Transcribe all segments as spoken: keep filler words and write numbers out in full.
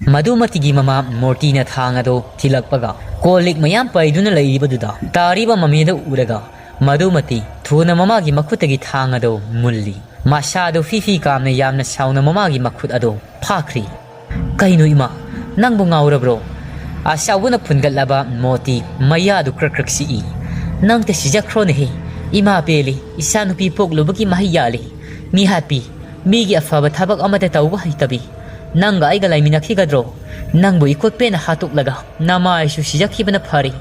ꯃꯗꯨꯃꯇꯤꯒꯤ ꯃꯃꯥ ꯃꯣꯇꯤꯅ ꯊꯥꯡ ꯑꯗꯨ ꯊꯤꯜꯂꯛꯄꯒ, ꯀꯣꯜ ꯂꯤꯛ ꯃꯌꯥꯝ ꯄꯩꯗꯨꯅ ꯂꯩꯔꯤꯕꯗꯨꯗ ꯇꯥꯔꯤꯕ ꯃꯃꯤꯗꯨ ꯎꯔꯒ, ꯃꯗꯨꯃꯇꯤ ꯊꯨꯅ ꯃꯃꯥꯒꯤ ꯃꯈꯨꯠꯇꯒꯤ ꯊꯥꯡ ꯑꯗꯨ ꯃꯨꯜꯂꯤ꯫ ꯃꯁꯥꯗꯨ ꯐꯤ ꯐꯤ ꯀꯥꯝꯅ ꯌꯥꯝꯅ ꯁꯥꯎꯅ ꯃꯃꯥꯒꯤ ꯃꯈꯨꯠ ꯑꯗꯨ ꯐꯥꯈ꯭ꯔꯤ꯫ "ꯀꯩꯅꯣ ꯏꯃꯥ, ꯅꯪꯕꯨ ꯉꯥꯎꯔꯕ꯭ꯔꯣ?" ꯑꯆꯥꯎꯕꯅ ꯐꯨꯟꯒꯠꯂꯕ ꯃꯣꯇꯤ ꯃꯌꯥꯗꯨ ꯀ꯭ꯔꯛ ꯀ꯭ꯔꯛ ꯁꯤꯛꯏ꯫ "ꯅꯪꯇ ꯁꯤꯖꯈ꯭ꯔꯣꯅꯦꯍꯦ꯫ ꯏꯃꯥ ꯄꯦꯜꯂꯤ, ꯏꯆꯥꯅꯨꯄꯤ ꯄꯣꯛꯂꯨꯕꯒꯤ ꯃꯍꯩ ꯌꯥꯜꯂꯤ꯫ ꯃꯤꯍꯥꯠꯄꯤ, ꯃꯤꯒꯤ ꯑꯐꯕ ꯊꯕꯛ ꯑꯃꯠꯇ ꯇꯧꯕ ꯍꯩꯇꯕꯤ꯫ ꯅꯪꯒ ꯑꯩꯒ ꯂꯩꯃꯤꯟꯅꯈꯤꯒꯗ꯭ꯔꯣ? ꯅꯪꯕꯨ ꯏꯀꯨꯠ ꯄꯦꯟꯅ ꯍꯥꯠꯇꯣꯛꯂꯒ ꯅꯃꯥꯏꯁꯨ ꯁꯤꯖꯈꯤꯕꯅ ꯐꯔꯦ꯫"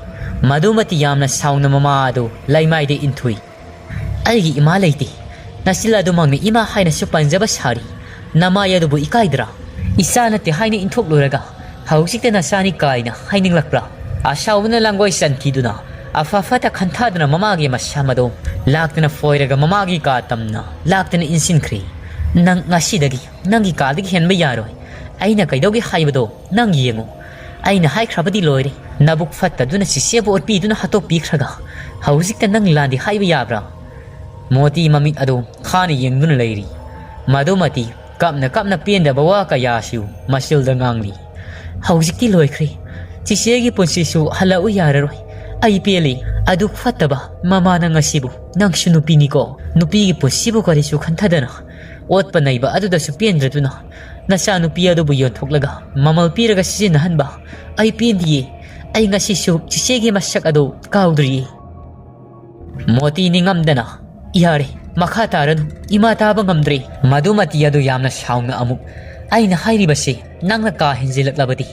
ꯃꯗꯨꯃꯇꯤ ꯌꯥꯝꯅ ꯁꯥꯎꯅ ꯃꯃꯥ ꯑꯗꯨ ꯂꯩꯃꯥꯏꯗ ꯏꯟꯊꯨꯏ꯫ "ꯑꯩꯒꯤ ꯏꯃꯥ ꯂꯩꯇꯦ꯫ ꯅꯆꯤꯜ ꯑꯗꯨꯃꯛꯅ ꯏꯃꯥ ꯍꯥꯏꯅꯁꯨ ꯄꯟꯖꯕ ꯁꯥꯔꯤ꯫ ꯅꯃꯥꯏ ꯑꯗꯨꯕꯨ ꯏꯀꯥꯏꯗ꯭ꯔꯥ? ꯏꯆꯥ ꯅꯠꯇꯦ ꯍꯥꯏꯅ ꯏꯟꯊꯣꯛꯂꯨꯔꯒ ꯍꯧꯖꯤꯛꯇ ꯅꯆꯥꯅꯤ ꯀꯥꯏꯅ ꯍꯥꯏꯅꯤꯡꯂꯛꯄ꯭ꯔꯥ?" ꯑꯁꯥꯎꯕꯅ ꯂꯥꯡꯒꯣꯏ ꯆꯟꯈꯤꯗꯨꯅ ꯑꯐ ꯐꯠꯇ ꯈꯟꯊꯗꯨꯅ ꯃꯃꯥꯒꯤ ꯃꯁꯝ ꯑꯗꯨ ꯂꯥꯛꯇꯅ ꯐꯣꯏꯔꯒ ꯃꯃꯥꯒꯤ ꯀꯥ ꯇꯝꯅ ꯂꯥꯛꯇꯅ ꯏꯟꯁꯤꯟꯈ꯭ꯔꯦ꯫ "ꯅꯪ ꯉꯁꯤꯗꯒꯤ ꯅꯪꯒꯤ ꯀꯥꯗꯒꯤ ꯍꯦꯟꯕ ꯌꯥꯔꯣꯏ꯫ ꯑꯩꯅ ꯀꯩꯗꯧꯒꯦ ꯍꯥꯏꯕꯗꯣ ꯅꯪ ꯌꯦꯡꯉꯨ꯫ ꯑꯩꯅ ꯍꯥꯏꯈ꯭ꯔꯕꯗꯤ ꯂꯣꯏꯔꯦ꯫ ꯅꯕꯨꯛ ꯐꯠꯇꯗꯨꯅ ꯆꯤꯆꯦꯕꯨ ꯑꯣꯠꯄꯤꯗꯨꯅ ꯍꯥꯠꯇꯣꯛꯄꯤꯈ꯭ꯔꯒ ꯍꯧꯖꯤꯛꯇ ꯅꯪ ꯂꯥꯟꯗꯦ ꯍꯥꯏꯕ ꯌꯥꯕ꯭ꯔꯥ?" ꯃꯣꯇꯤ ꯃꯃꯤꯠ ꯑꯗꯨ ꯈꯥꯅ ꯌꯦꯡꯗꯨꯅ ꯂꯩꯔꯤ꯫ ꯃꯗꯨꯃꯇꯤ ꯀꯞꯅ ꯀꯞꯅ ꯄꯦꯟꯗꯕ ꯋꯥ ꯀꯌꯥꯁꯨ ꯃꯆꯤꯜꯗ ꯉꯥꯡꯂꯤ꯫ "ꯍꯧꯖꯤꯛꯇꯤ ꯂꯣꯏꯈ꯭ꯔꯦ꯫ ꯆꯤꯆꯦꯒꯤ ꯄꯨꯟꯁꯤꯁꯨ ꯍꯜꯂꯛꯎ ꯌꯥꯔꯔꯣꯏ꯫ ꯑꯩ ꯄꯦꯜꯂꯤ꯫ ꯑꯗꯨꯛ ꯐꯠꯇꯕ ꯃꯃꯥ ꯅꯪ ꯑꯁꯤꯕꯨ꯫ ꯅꯪꯁꯨ ꯅꯨꯄꯤꯅꯤꯀꯣ꯫ ꯅꯨꯄꯤꯒꯤ ꯄꯨꯟꯁꯤꯕꯨ ꯀꯔꯤꯁꯨ ꯈꯟꯊꯗꯅ ꯑꯣꯠꯄ ꯅꯩꯕ ꯑꯗꯨꯗꯁꯨ ꯄꯦꯟꯗ꯭ꯔꯗꯨꯅ ꯅꯆꯥꯅꯨꯄꯤ ꯑꯗꯨꯕꯨ ꯌꯣꯟꯊꯣꯛꯂꯒ ꯃꯃꯜ ꯄꯤꯔꯒ ꯁꯤꯖꯤꯟꯅꯍꯟꯕ꯫ ꯑꯩ ꯄꯦꯟꯗꯤꯌꯦ꯫ ꯑꯩ ꯉꯁꯤꯁꯨ ꯆꯤꯆꯦꯒꯤ ꯃꯁꯛ ꯑꯗꯨ ꯀꯥꯎꯗ꯭ꯔꯤꯌꯦ꯫" ꯃꯣꯇꯤ ꯅꯤꯡꯉꯝꯗꯅ, "ꯌꯥꯔꯦ, ꯃꯈꯥ ꯇꯥꯔꯅꯨ, ꯏꯃꯥ ꯇꯥꯕ ꯉꯝꯗ꯭ꯔꯦ꯫" ꯃꯗꯨꯃꯇꯤ ꯑꯗꯨ ꯌꯥꯝꯅ ꯁꯥꯎꯅ ꯑꯃꯨꯛ, "ꯑꯩꯅ ꯍꯥꯏꯔꯤꯕꯁꯤ ꯅꯪꯅ ꯀꯥ ꯍꯦꯟꯖꯤꯜꯂꯛꯂꯕꯗꯤ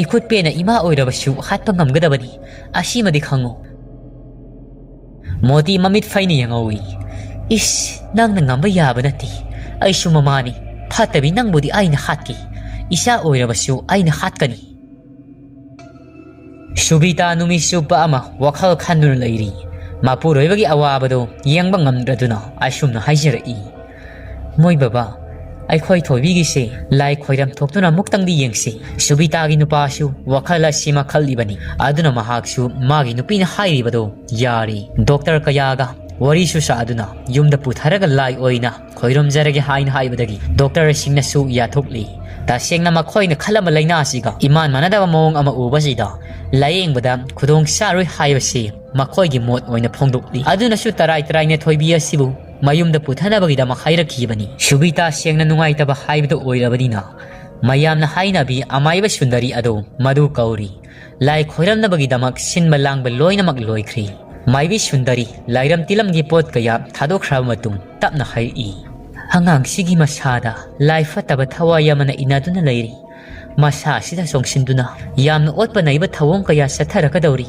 ꯏꯈꯨꯠ ꯄꯦꯟꯅ ꯏꯃꯥ ꯑꯣꯏꯔꯕꯁꯨ ꯍꯥꯠꯄ ꯉꯝꯒꯗꯕꯅꯤ꯫ ꯑꯁꯤꯃꯗꯤ ꯈꯪꯉꯨ꯫" ꯃꯣꯇꯤ ꯃꯃꯤꯠ ꯐꯩꯅ ꯌꯦꯡꯍꯧꯏ꯫ "ꯏꯁ, ꯅꯪꯅ ꯉꯝꯕ ꯌꯥꯕ ꯅꯠꯇꯦ꯫ ꯑꯩꯁꯨ ꯃꯃꯥꯅꯤ꯫ ꯐꯠꯇꯕꯤ ꯅꯪꯕꯨꯗꯤ ꯑꯩꯅ ꯍꯥꯠꯀꯦ꯫ ꯏꯆꯥ ꯑꯣꯏꯔꯕꯁꯨ ꯑꯩꯅ ꯍꯥꯠꯀꯅꯤ꯫" ꯁꯨꯕꯤꯇꯥ ꯅꯨꯃꯤꯠ ꯆꯨꯞꯄ ꯑꯃ ꯋꯥꯈꯜ ꯈꯟꯗꯨꯅ ꯂꯩꯔꯤ꯫ ꯃꯄꯨꯔꯣꯏꯕꯒꯤ ꯑꯋꯥꯕꯗꯨ ꯌꯦꯡꯕ ꯉꯝꯗ꯭ꯔꯗꯨꯅ ꯑꯁꯨꯝꯅ ꯍꯥꯏꯖꯔꯛꯏ, "ꯃꯣꯏ ꯕꯕꯥ, ꯑꯩꯈꯣꯏ ꯊꯣꯏꯕꯤꯒꯤꯁꯦ ꯂꯥꯏ ꯈꯣꯏꯔꯝ ꯊꯣꯛꯇꯨꯅ ꯑꯃꯨꯛꯇꯪꯗꯤ ꯌꯦꯡꯁꯤ꯫" ꯁꯨꯕꯤꯇꯥꯒꯤ ꯅꯨꯄꯥꯁꯨ ꯋꯥꯈꯜ ꯑꯁꯤꯃ ꯈꯜꯂꯤꯕꯅꯤ꯫ ꯑꯗꯨꯅ ꯃꯍꯥꯛꯁꯨ ꯃꯥꯒꯤ ꯅꯨꯄꯤꯅ ꯍꯥꯏꯔꯤꯕꯗꯨ ꯌꯥꯔꯤ꯫ ꯗꯣꯛꯇꯔ ꯀꯌꯥꯒ ꯋꯥꯔꯤꯁꯨ ꯁꯥꯗꯨꯅ ꯌꯨꯝꯗ ꯄꯨꯊꯔꯒ ꯂꯥꯏ ꯑꯣꯏꯅ ꯈꯣꯏꯔꯝꯖꯔꯒꯦ ꯍꯥꯏꯅ ꯍꯥꯏꯕꯗꯒꯤ ꯗꯣꯛꯇꯔꯁꯤꯡꯅꯁꯨ ꯌꯥꯊꯣꯛꯂꯤ꯫ ꯇꯁꯦꯡꯅ ꯃꯈꯣꯏꯅ ꯈꯜꯂꯝꯕ ꯂꯥꯏꯅꯥ ꯑꯁꯤꯒ ꯏꯃꯥꯟ ꯃꯥꯟꯅꯗꯕ ꯃꯑꯣꯡ ꯑꯃ ꯎꯕꯁꯤꯗ ꯂꯥꯌꯦꯡꯕꯗ ꯈꯨꯗꯣꯡ ꯆꯥꯔꯣꯏ ꯍꯥꯏꯕꯁꯤ ꯃꯈꯣꯏꯒꯤ ꯃꯣꯠ ꯑꯣꯏꯅ ꯐꯣꯡꯗꯣꯛꯂꯤ꯫ ꯑꯗꯨꯅꯁꯨ ꯇꯔꯥꯏ ꯇꯔꯥꯏꯅ ꯊꯣꯏꯕꯤ ꯑꯁꯤꯕꯨ ꯃꯌꯨꯝꯗ ꯄꯨꯊꯅꯕꯒꯤꯗꯃꯛ ꯍꯥꯏꯔꯛꯈꯤꯕꯅꯤ꯫ ꯁꯨꯕꯤꯇꯥ ꯁꯦꯡꯅ ꯅꯨꯡꯉꯥꯏꯇꯕ ꯍꯥꯏꯕꯗꯨ ꯑꯣꯏꯔꯕꯅꯤꯅ ꯃꯌꯥꯝꯅ ꯍꯥꯏꯅꯕꯤ ꯑꯃꯥꯏꯕ ꯁꯨꯟꯗꯔꯤ ꯑꯗꯨ ꯃꯗꯨ ꯀꯧꯔꯤ꯫ ꯂꯥꯏ ꯈꯣꯏꯔꯝꯅꯕꯒꯤꯗꯃꯛ ꯁꯤꯟꯕ ꯂꯥꯡꯕ ꯂꯣꯏꯅꯃꯛ ꯂꯣꯏꯈ꯭ꯔꯦ꯫ ꯃꯥꯏꯕꯤ ꯁꯨꯟꯗꯔꯤ ꯂꯥꯏꯔꯝ ꯇꯤꯂꯝꯒꯤ ꯄꯣꯠ ꯀꯌꯥ ꯊꯥꯗꯣꯛꯈ꯭ꯔꯕ ꯃꯇꯨꯡ ꯇꯞꯅ ꯍꯥꯏꯔꯛꯏ, "ꯑꯉꯥꯡꯁꯤꯒꯤ ꯃꯁꯥꯗ ꯂꯥꯏ ꯐꯠꯇꯕ ꯊꯋꯥꯏ ꯑꯃꯅ ꯏꯟꯅꯗꯨꯅ ꯂꯩꯔꯤ꯫ ꯃꯁꯥ ꯑꯁꯤꯗ ꯆꯣꯡꯁꯤꯟꯗꯨꯅ ꯌꯥꯝꯅ ꯑꯣꯠꯄ ꯅꯩꯕ ꯊꯧꯑꯣꯡ ꯀꯌꯥ ꯆꯠꯊꯔꯛꯀꯗꯧꯔꯤ꯫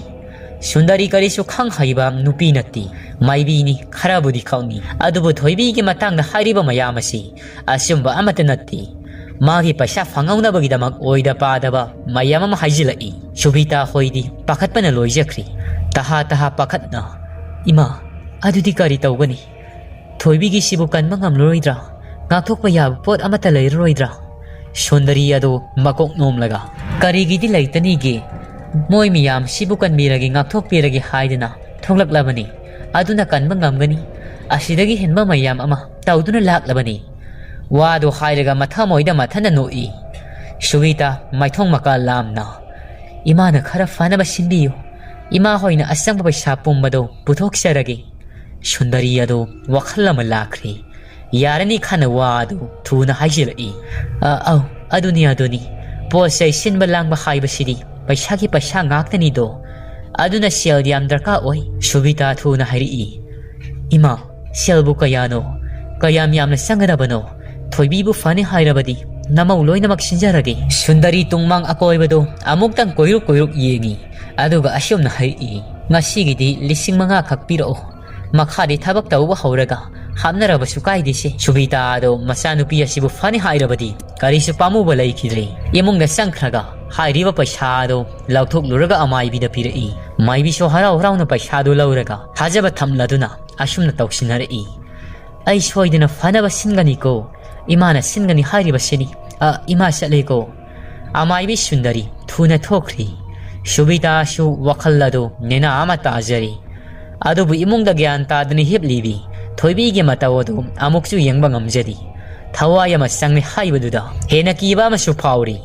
ꯁꯨꯟꯗꯔꯤ ꯀꯔꯤꯁꯨ ꯈꯪ ꯍꯩꯕ ꯅꯨꯄꯤ ꯅꯠꯇꯦ꯫ ꯃꯥꯏꯕꯤꯅꯤ, ꯈꯔꯕꯨꯗꯤ ꯈꯪꯏ, ꯑꯗꯨꯕꯨ ꯊꯣꯏꯕꯤꯒꯤ ꯃꯇꯥꯡꯗ ꯍꯥꯏꯔꯤꯕ ꯃꯌꯥꯝ ꯑꯁꯤ ꯑꯆꯨꯝꯕ ꯑꯃꯠꯇ ꯅꯠꯇꯦ꯫ ꯃꯥꯒꯤ ꯄꯩꯁꯥ ꯐꯪꯍꯧꯅꯕꯒꯤꯗꯃꯛ ꯑꯣꯏꯗ ꯄꯥꯗꯕ ꯃꯌꯥꯝ ꯑꯃ ꯍꯥꯏꯖꯤꯜꯂꯛꯏ꯫" ꯁꯨꯕꯤꯇꯥ ꯍꯣꯏꯗꯤ ꯄꯥꯈꯠꯄꯅ ꯂꯣꯏꯖꯈ꯭ꯔꯦ꯫ ꯇꯍꯥ ꯇꯍꯥ ꯄꯥꯈꯠꯅ, "ꯏꯃꯥ, ꯑꯗꯨꯗꯤ ꯀꯔꯤ ꯇꯧꯒꯅꯤ? ꯊꯣꯏꯕꯤꯒꯤꯁꯤꯕꯨ ꯀꯟꯕ ꯉꯝꯂꯔꯣꯏꯗ꯭ꯔꯥ? ꯉꯥꯛꯊꯣꯛꯄ ꯌꯥꯕ ꯄꯣꯠ ꯑꯃꯠꯇ ꯂꯩꯔꯔꯣꯏꯗ꯭ꯔꯥ?" ꯁꯨꯟꯗꯔꯤ ꯑꯗꯨ ꯃꯀꯣꯛ ꯅꯣꯝꯂꯒ, "ꯀꯔꯤꯒꯤꯗꯤ ꯂꯩꯇꯅꯤꯒꯦ? ꯃꯣꯏ ꯃꯤꯌꯥꯝꯁꯤꯕꯨ ꯀꯟꯕꯤꯔꯒꯦ, ꯉꯥꯛꯊꯣꯛꯄꯤꯔꯒꯦ ꯍꯥꯏꯗꯅ ꯊꯣꯛꯂꯛꯂꯕꯅꯤ꯫ ꯑꯗꯨꯅ ꯀꯟꯕ ꯉꯝꯒꯅꯤ꯫ ꯑꯁꯤꯗꯒꯤ ꯍꯦꯟꯕ ꯃꯌꯥꯝ ꯑꯃ ꯇꯧꯗꯨꯅ ꯂꯥꯛꯂꯕꯅꯤ꯫" ꯋꯥꯗꯨ ꯍꯥꯏꯔꯒ ꯃꯊꯃꯣꯏꯗ ꯃꯊꯟꯇ ꯅꯣꯛꯏ꯫ ꯁꯨꯕꯤꯇꯥ ꯃꯥꯏꯊꯣꯡ ꯃꯀꯥ ꯂꯥꯝꯅ, "ꯏꯃꯥꯅ ꯈꯔ ꯐꯅꯕ ꯁꯤꯟꯕꯤꯌꯨ꯫ ꯏꯃꯥ ꯍꯣꯏꯅ ꯑꯆꯪꯕ ꯄꯩꯁꯥ ꯄꯨꯝꯕꯗꯨ ꯄꯨꯊꯣꯛꯆꯔꯒꯦ꯫" ꯁꯨꯟꯗꯔꯤ ꯑꯗꯨ ꯋꯥꯈꯜ ꯑꯃ ꯂꯥꯛꯈ꯭ꯔꯦ꯫ ꯌꯥꯔꯅꯤ ꯈꯟꯅ ꯋꯥ ꯑꯗꯨ ꯊꯨꯅ ꯍꯥꯏꯖꯤꯜꯂꯛꯏ꯫ "ꯑ, ꯑꯧ, ꯑꯗꯨꯅꯤ, ꯑꯗꯨꯅꯤ꯫ ꯄꯣꯠ ꯆꯩ ꯁꯤꯟꯕ ꯂꯥꯡꯕ ꯍꯥꯏꯕꯁꯤꯗꯤ ꯄꯩꯁꯥꯒꯤ ꯄꯩꯁꯥ ꯉꯥꯛꯇꯅꯤꯗꯣ꯫ ꯑꯗꯨꯅ ꯁꯦꯜ ꯌꯥꯝ ꯗꯔꯀꯥꯔ ꯑꯣꯏ꯫" ꯁꯨꯕꯤꯇꯥ ꯊꯨꯅ ꯍꯥꯏꯔꯛꯏ꯫ "ꯏꯃꯥ, ꯁꯦꯜꯕꯨ ꯀꯌꯥꯅꯣ? ꯀꯌꯥꯝ ꯌꯥꯝꯅ ꯆꯪꯒꯗꯕꯅꯣ? ꯊꯣꯏꯕꯤꯕꯨ ꯐꯅꯤ ꯍꯥꯏꯔꯕꯗꯤ ꯅꯃꯧ ꯂꯣꯏꯅꯃꯛ ꯁꯤꯟꯖꯔꯒꯦ꯫" ꯁꯨꯟꯗꯔꯤ ꯇꯨꯡꯃꯥꯡ ꯑꯀꯣꯏꯕꯗꯨ ꯑꯃꯨꯛꯇꯪ ꯀꯣꯏꯔꯨꯛ ꯀꯣꯏꯔꯨꯛ ꯌꯦꯡꯏ, ꯑꯗꯨꯒ ꯑꯁꯨꯝꯅ ꯍꯥꯏꯔꯛꯏ, "ꯉꯁꯤꯒꯤꯗꯤ ꯂꯤꯁꯤꯡ ꯃꯉꯥ ꯈꯛ ꯄꯤꯔꯛꯑꯣ꯫ ꯃꯈꯥꯗꯤ ꯊꯕꯛ ꯇꯧꯕ ꯍꯧꯔꯒ ꯍꯥꯞꯅꯔꯕꯁꯨ ꯀꯥꯏꯗꯦꯁꯦ꯫" ꯁꯨꯕꯤꯇꯥ ꯑꯗꯣ ꯃꯆꯥꯅꯨꯄꯤ ꯑꯁꯤꯕꯨ ꯐꯅꯤ ꯍꯥꯏꯔꯕꯗꯤ ꯀꯔꯤꯁꯨ ꯄꯥꯝꯃꯨꯕ ꯂꯩꯈꯤꯗ꯭ꯔꯦ꯫ ꯏꯃꯨꯡꯗ ꯆꯪꯈ꯭ꯔꯒ ꯍꯥꯏꯔꯤꯕ ꯄꯩꯁꯥ ꯑꯗꯣ ꯂꯧꯊꯣꯛꯂꯨꯔꯒ ꯑꯃꯥꯏꯕꯤꯗ ꯄꯤꯔꯛꯏ꯫ ꯃꯥꯏꯕꯤꯁꯨ ꯍꯔꯥꯎ ꯍꯔꯥꯎꯅ ꯄꯩꯁꯥꯗꯨ ꯂꯧꯔꯒ ꯊꯥꯖꯕ ꯊꯝꯂꯗꯨꯅ ꯑꯁꯨꯝꯅ ꯇꯧꯁꯤꯟꯅꯔꯛꯏ, "ꯑꯩ ꯁꯣꯏꯗꯅ ꯐꯅꯕ ꯁꯤꯟꯒꯅꯤꯀꯣ꯫ ꯏꯃꯥꯅ ꯁꯤꯟꯒꯅꯤ ꯍꯥꯏꯔꯤꯕꯁꯤꯅꯤ꯫ ꯑ, ꯏꯃꯥ ꯆꯠꯂꯦꯀꯣ꯫" ꯑꯃꯥꯏꯕꯤ ꯁꯨꯟꯗꯔꯤ ꯊꯨꯅ ꯊꯣꯛꯈ꯭ꯔꯤ꯫ ꯁꯨꯕꯤꯇꯥꯁꯨ ꯋꯥꯈꯜ ꯑꯗꯨ ꯅꯦꯅꯥ ꯑꯃ ꯇꯥꯖꯔꯤ꯫ ꯑꯗꯨꯕꯨ ꯏꯃꯨꯡꯗ ꯒ꯭ꯌꯥꯟ ꯇꯥꯗꯅ ꯍꯤꯞꯂꯤꯕꯤ ꯊꯣꯏꯕꯤꯒꯤ ꯃꯇꯧ ꯑꯗꯨ ꯑꯃꯨꯛꯁꯨ ꯌꯦꯡꯕ ꯉꯝꯖꯗꯦ꯫ ꯊꯋꯥꯏ ꯑꯃ ꯆꯪꯂꯦ ꯍꯥꯏꯕꯗꯨꯗ ꯍꯦꯟꯅ ꯀꯤꯕ ꯑꯃꯁꯨ ꯐꯥꯎꯔꯤ꯫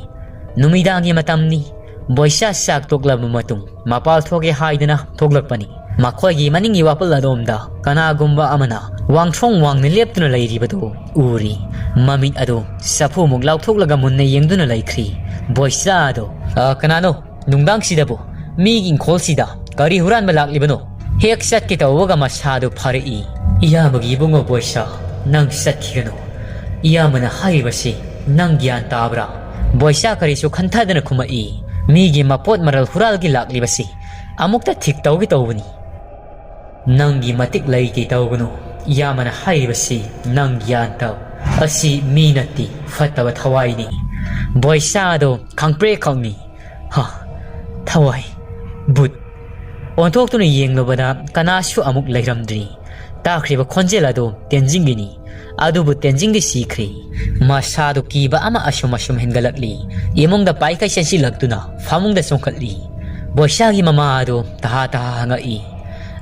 ꯅꯨꯃꯤꯗꯥꯡꯒꯤ ꯃꯇꯝꯅꯤ꯫ ꯕꯣꯏꯁꯥ ꯆꯥꯛ ꯇꯣꯛꯂꯕ ꯃꯇꯨꯡ ꯃꯄꯥꯜ ꯊꯣꯛꯀꯦ ꯍꯥꯏꯗꯅ ꯊꯣꯛꯂꯛꯄꯅꯤ꯫ ꯃꯈꯣꯏꯒꯤ ꯃꯅꯤꯡꯒꯤ ꯋꯥꯄꯜ ꯑꯗꯣꯝꯗ ꯀꯅꯥꯒꯨꯝꯕ ꯑꯃꯅ ꯋꯥꯡꯊ꯭ꯔꯣꯡ ꯋꯥꯡꯅ ꯂꯦꯞꯇꯨꯅ ꯂꯩꯔꯤꯕꯗꯨ ꯎꯔꯤ꯫ ꯃꯃꯤꯠ ꯑꯗꯨ ꯆꯐꯨꯃꯨꯛ ꯂꯥꯎꯊꯣꯛꯂꯒ ꯃꯨꯟꯅ ꯌꯦꯡꯗꯨꯅ ꯂꯩꯈ꯭ꯔꯤ꯫ ꯕꯣꯏꯁꯥ ꯑꯗꯣ, "ꯑ, ꯀꯅꯥꯅꯣ? ꯅꯨꯡꯗꯥꯡꯁꯤꯗꯕꯨ ꯃꯤꯒꯤ ꯏꯪꯈꯣꯜꯁꯤꯗ ꯀꯔꯤ ꯍꯨꯔꯥꯟꯕ ꯂꯥꯛꯂꯤꯕꯅꯣ?" ꯍꯦꯛ ꯆꯠꯀꯦ ꯇꯧꯕꯒ ꯃꯁꯥꯗꯨ ꯐꯥꯔꯛꯏ꯫ "ꯏꯌꯥꯝꯕꯒꯤ ꯏꯕꯨꯡꯉꯣ ꯕꯣꯏꯁꯥ, ꯅꯪ ꯆꯠꯈꯤꯒꯅꯨ꯫ ꯏꯌꯥꯝꯕꯅ ꯍꯥꯏꯔꯤꯕꯁꯤ ꯅꯪ ꯒ꯭ꯌꯥꯟ ꯇꯥꯕ꯭ꯔꯥ?" ꯕꯣꯏꯁꯥ ꯀꯔꯤꯁꯨ ꯈꯟꯊꯗꯅ ꯈꯨꯝꯃꯛꯏ꯫ "ꯃꯤꯒꯤ ꯃꯄꯣꯠ ꯃꯔꯜ ꯍꯨꯔꯥꯜꯒꯤ ꯂꯥꯛꯂꯤꯕꯁꯤ ꯑꯃꯨꯛꯇ ꯊꯤꯛ ꯇꯧꯒꯦ ꯇꯧꯕꯅꯤ꯫ ꯅꯪꯒꯤ ꯃꯇꯤꯛ ꯂꯩꯇꯦ ꯇꯧꯒꯅꯨ꯫ ꯏꯌꯥꯝꯕꯅ ꯍꯥꯏꯔꯤꯕꯁꯤ ꯅꯪ ꯒ꯭ꯌꯥꯟ ꯇꯧ꯫ ꯑꯁꯤ ꯃꯤ ꯅꯠꯇꯦ, ꯐꯠꯇꯕ ꯊꯋꯥꯏꯅꯤ꯫" ꯕꯣꯏꯁꯥꯗꯣ ꯈꯪꯄ꯭ꯔꯦꯛ ꯈꯪꯉꯤ꯫ ꯍꯥ, ꯊꯋꯥꯏ, ꯕꯨꯠ꯫ ꯑꯣꯟꯊꯣꯛꯇꯨꯅ ꯌꯦꯡꯂꯨꯕꯗ ꯀꯅꯥꯁꯨ ꯑꯃꯨꯛ ꯂꯩꯔꯝꯗ꯭ꯔꯤ꯫ ꯇꯥꯈ꯭ꯔꯤꯕ ꯈꯣꯟꯖꯦꯜ ꯑꯗꯨ ꯇꯦꯟꯖꯤꯡꯒꯤꯅꯤ꯫ ꯑꯗꯨꯕꯨ ꯇꯦꯟꯖꯤꯡꯒꯤ ꯁꯤꯈ꯭ꯔꯦ꯫ ꯃꯁꯥꯗꯨ ꯀꯤꯕ ꯑꯃ ꯑꯁꯨꯝ ꯑꯁꯨꯝ ꯍꯦꯟꯒꯠꯂꯛꯂꯤ꯫ ꯏꯃꯨꯡꯗ ꯄꯥꯏꯈꯩ ꯆꯦꯟꯁꯤꯜꯂꯛꯇꯨꯅ ꯐꯃꯨꯡꯗ ꯆꯣꯡꯈꯠꯂꯤ꯫ ꯕꯣꯏꯁꯥꯒꯤ ꯃꯃꯥ ꯑꯗꯨ ꯇꯍꯥ ꯇꯍꯥ ꯍꯪꯉꯛꯏ,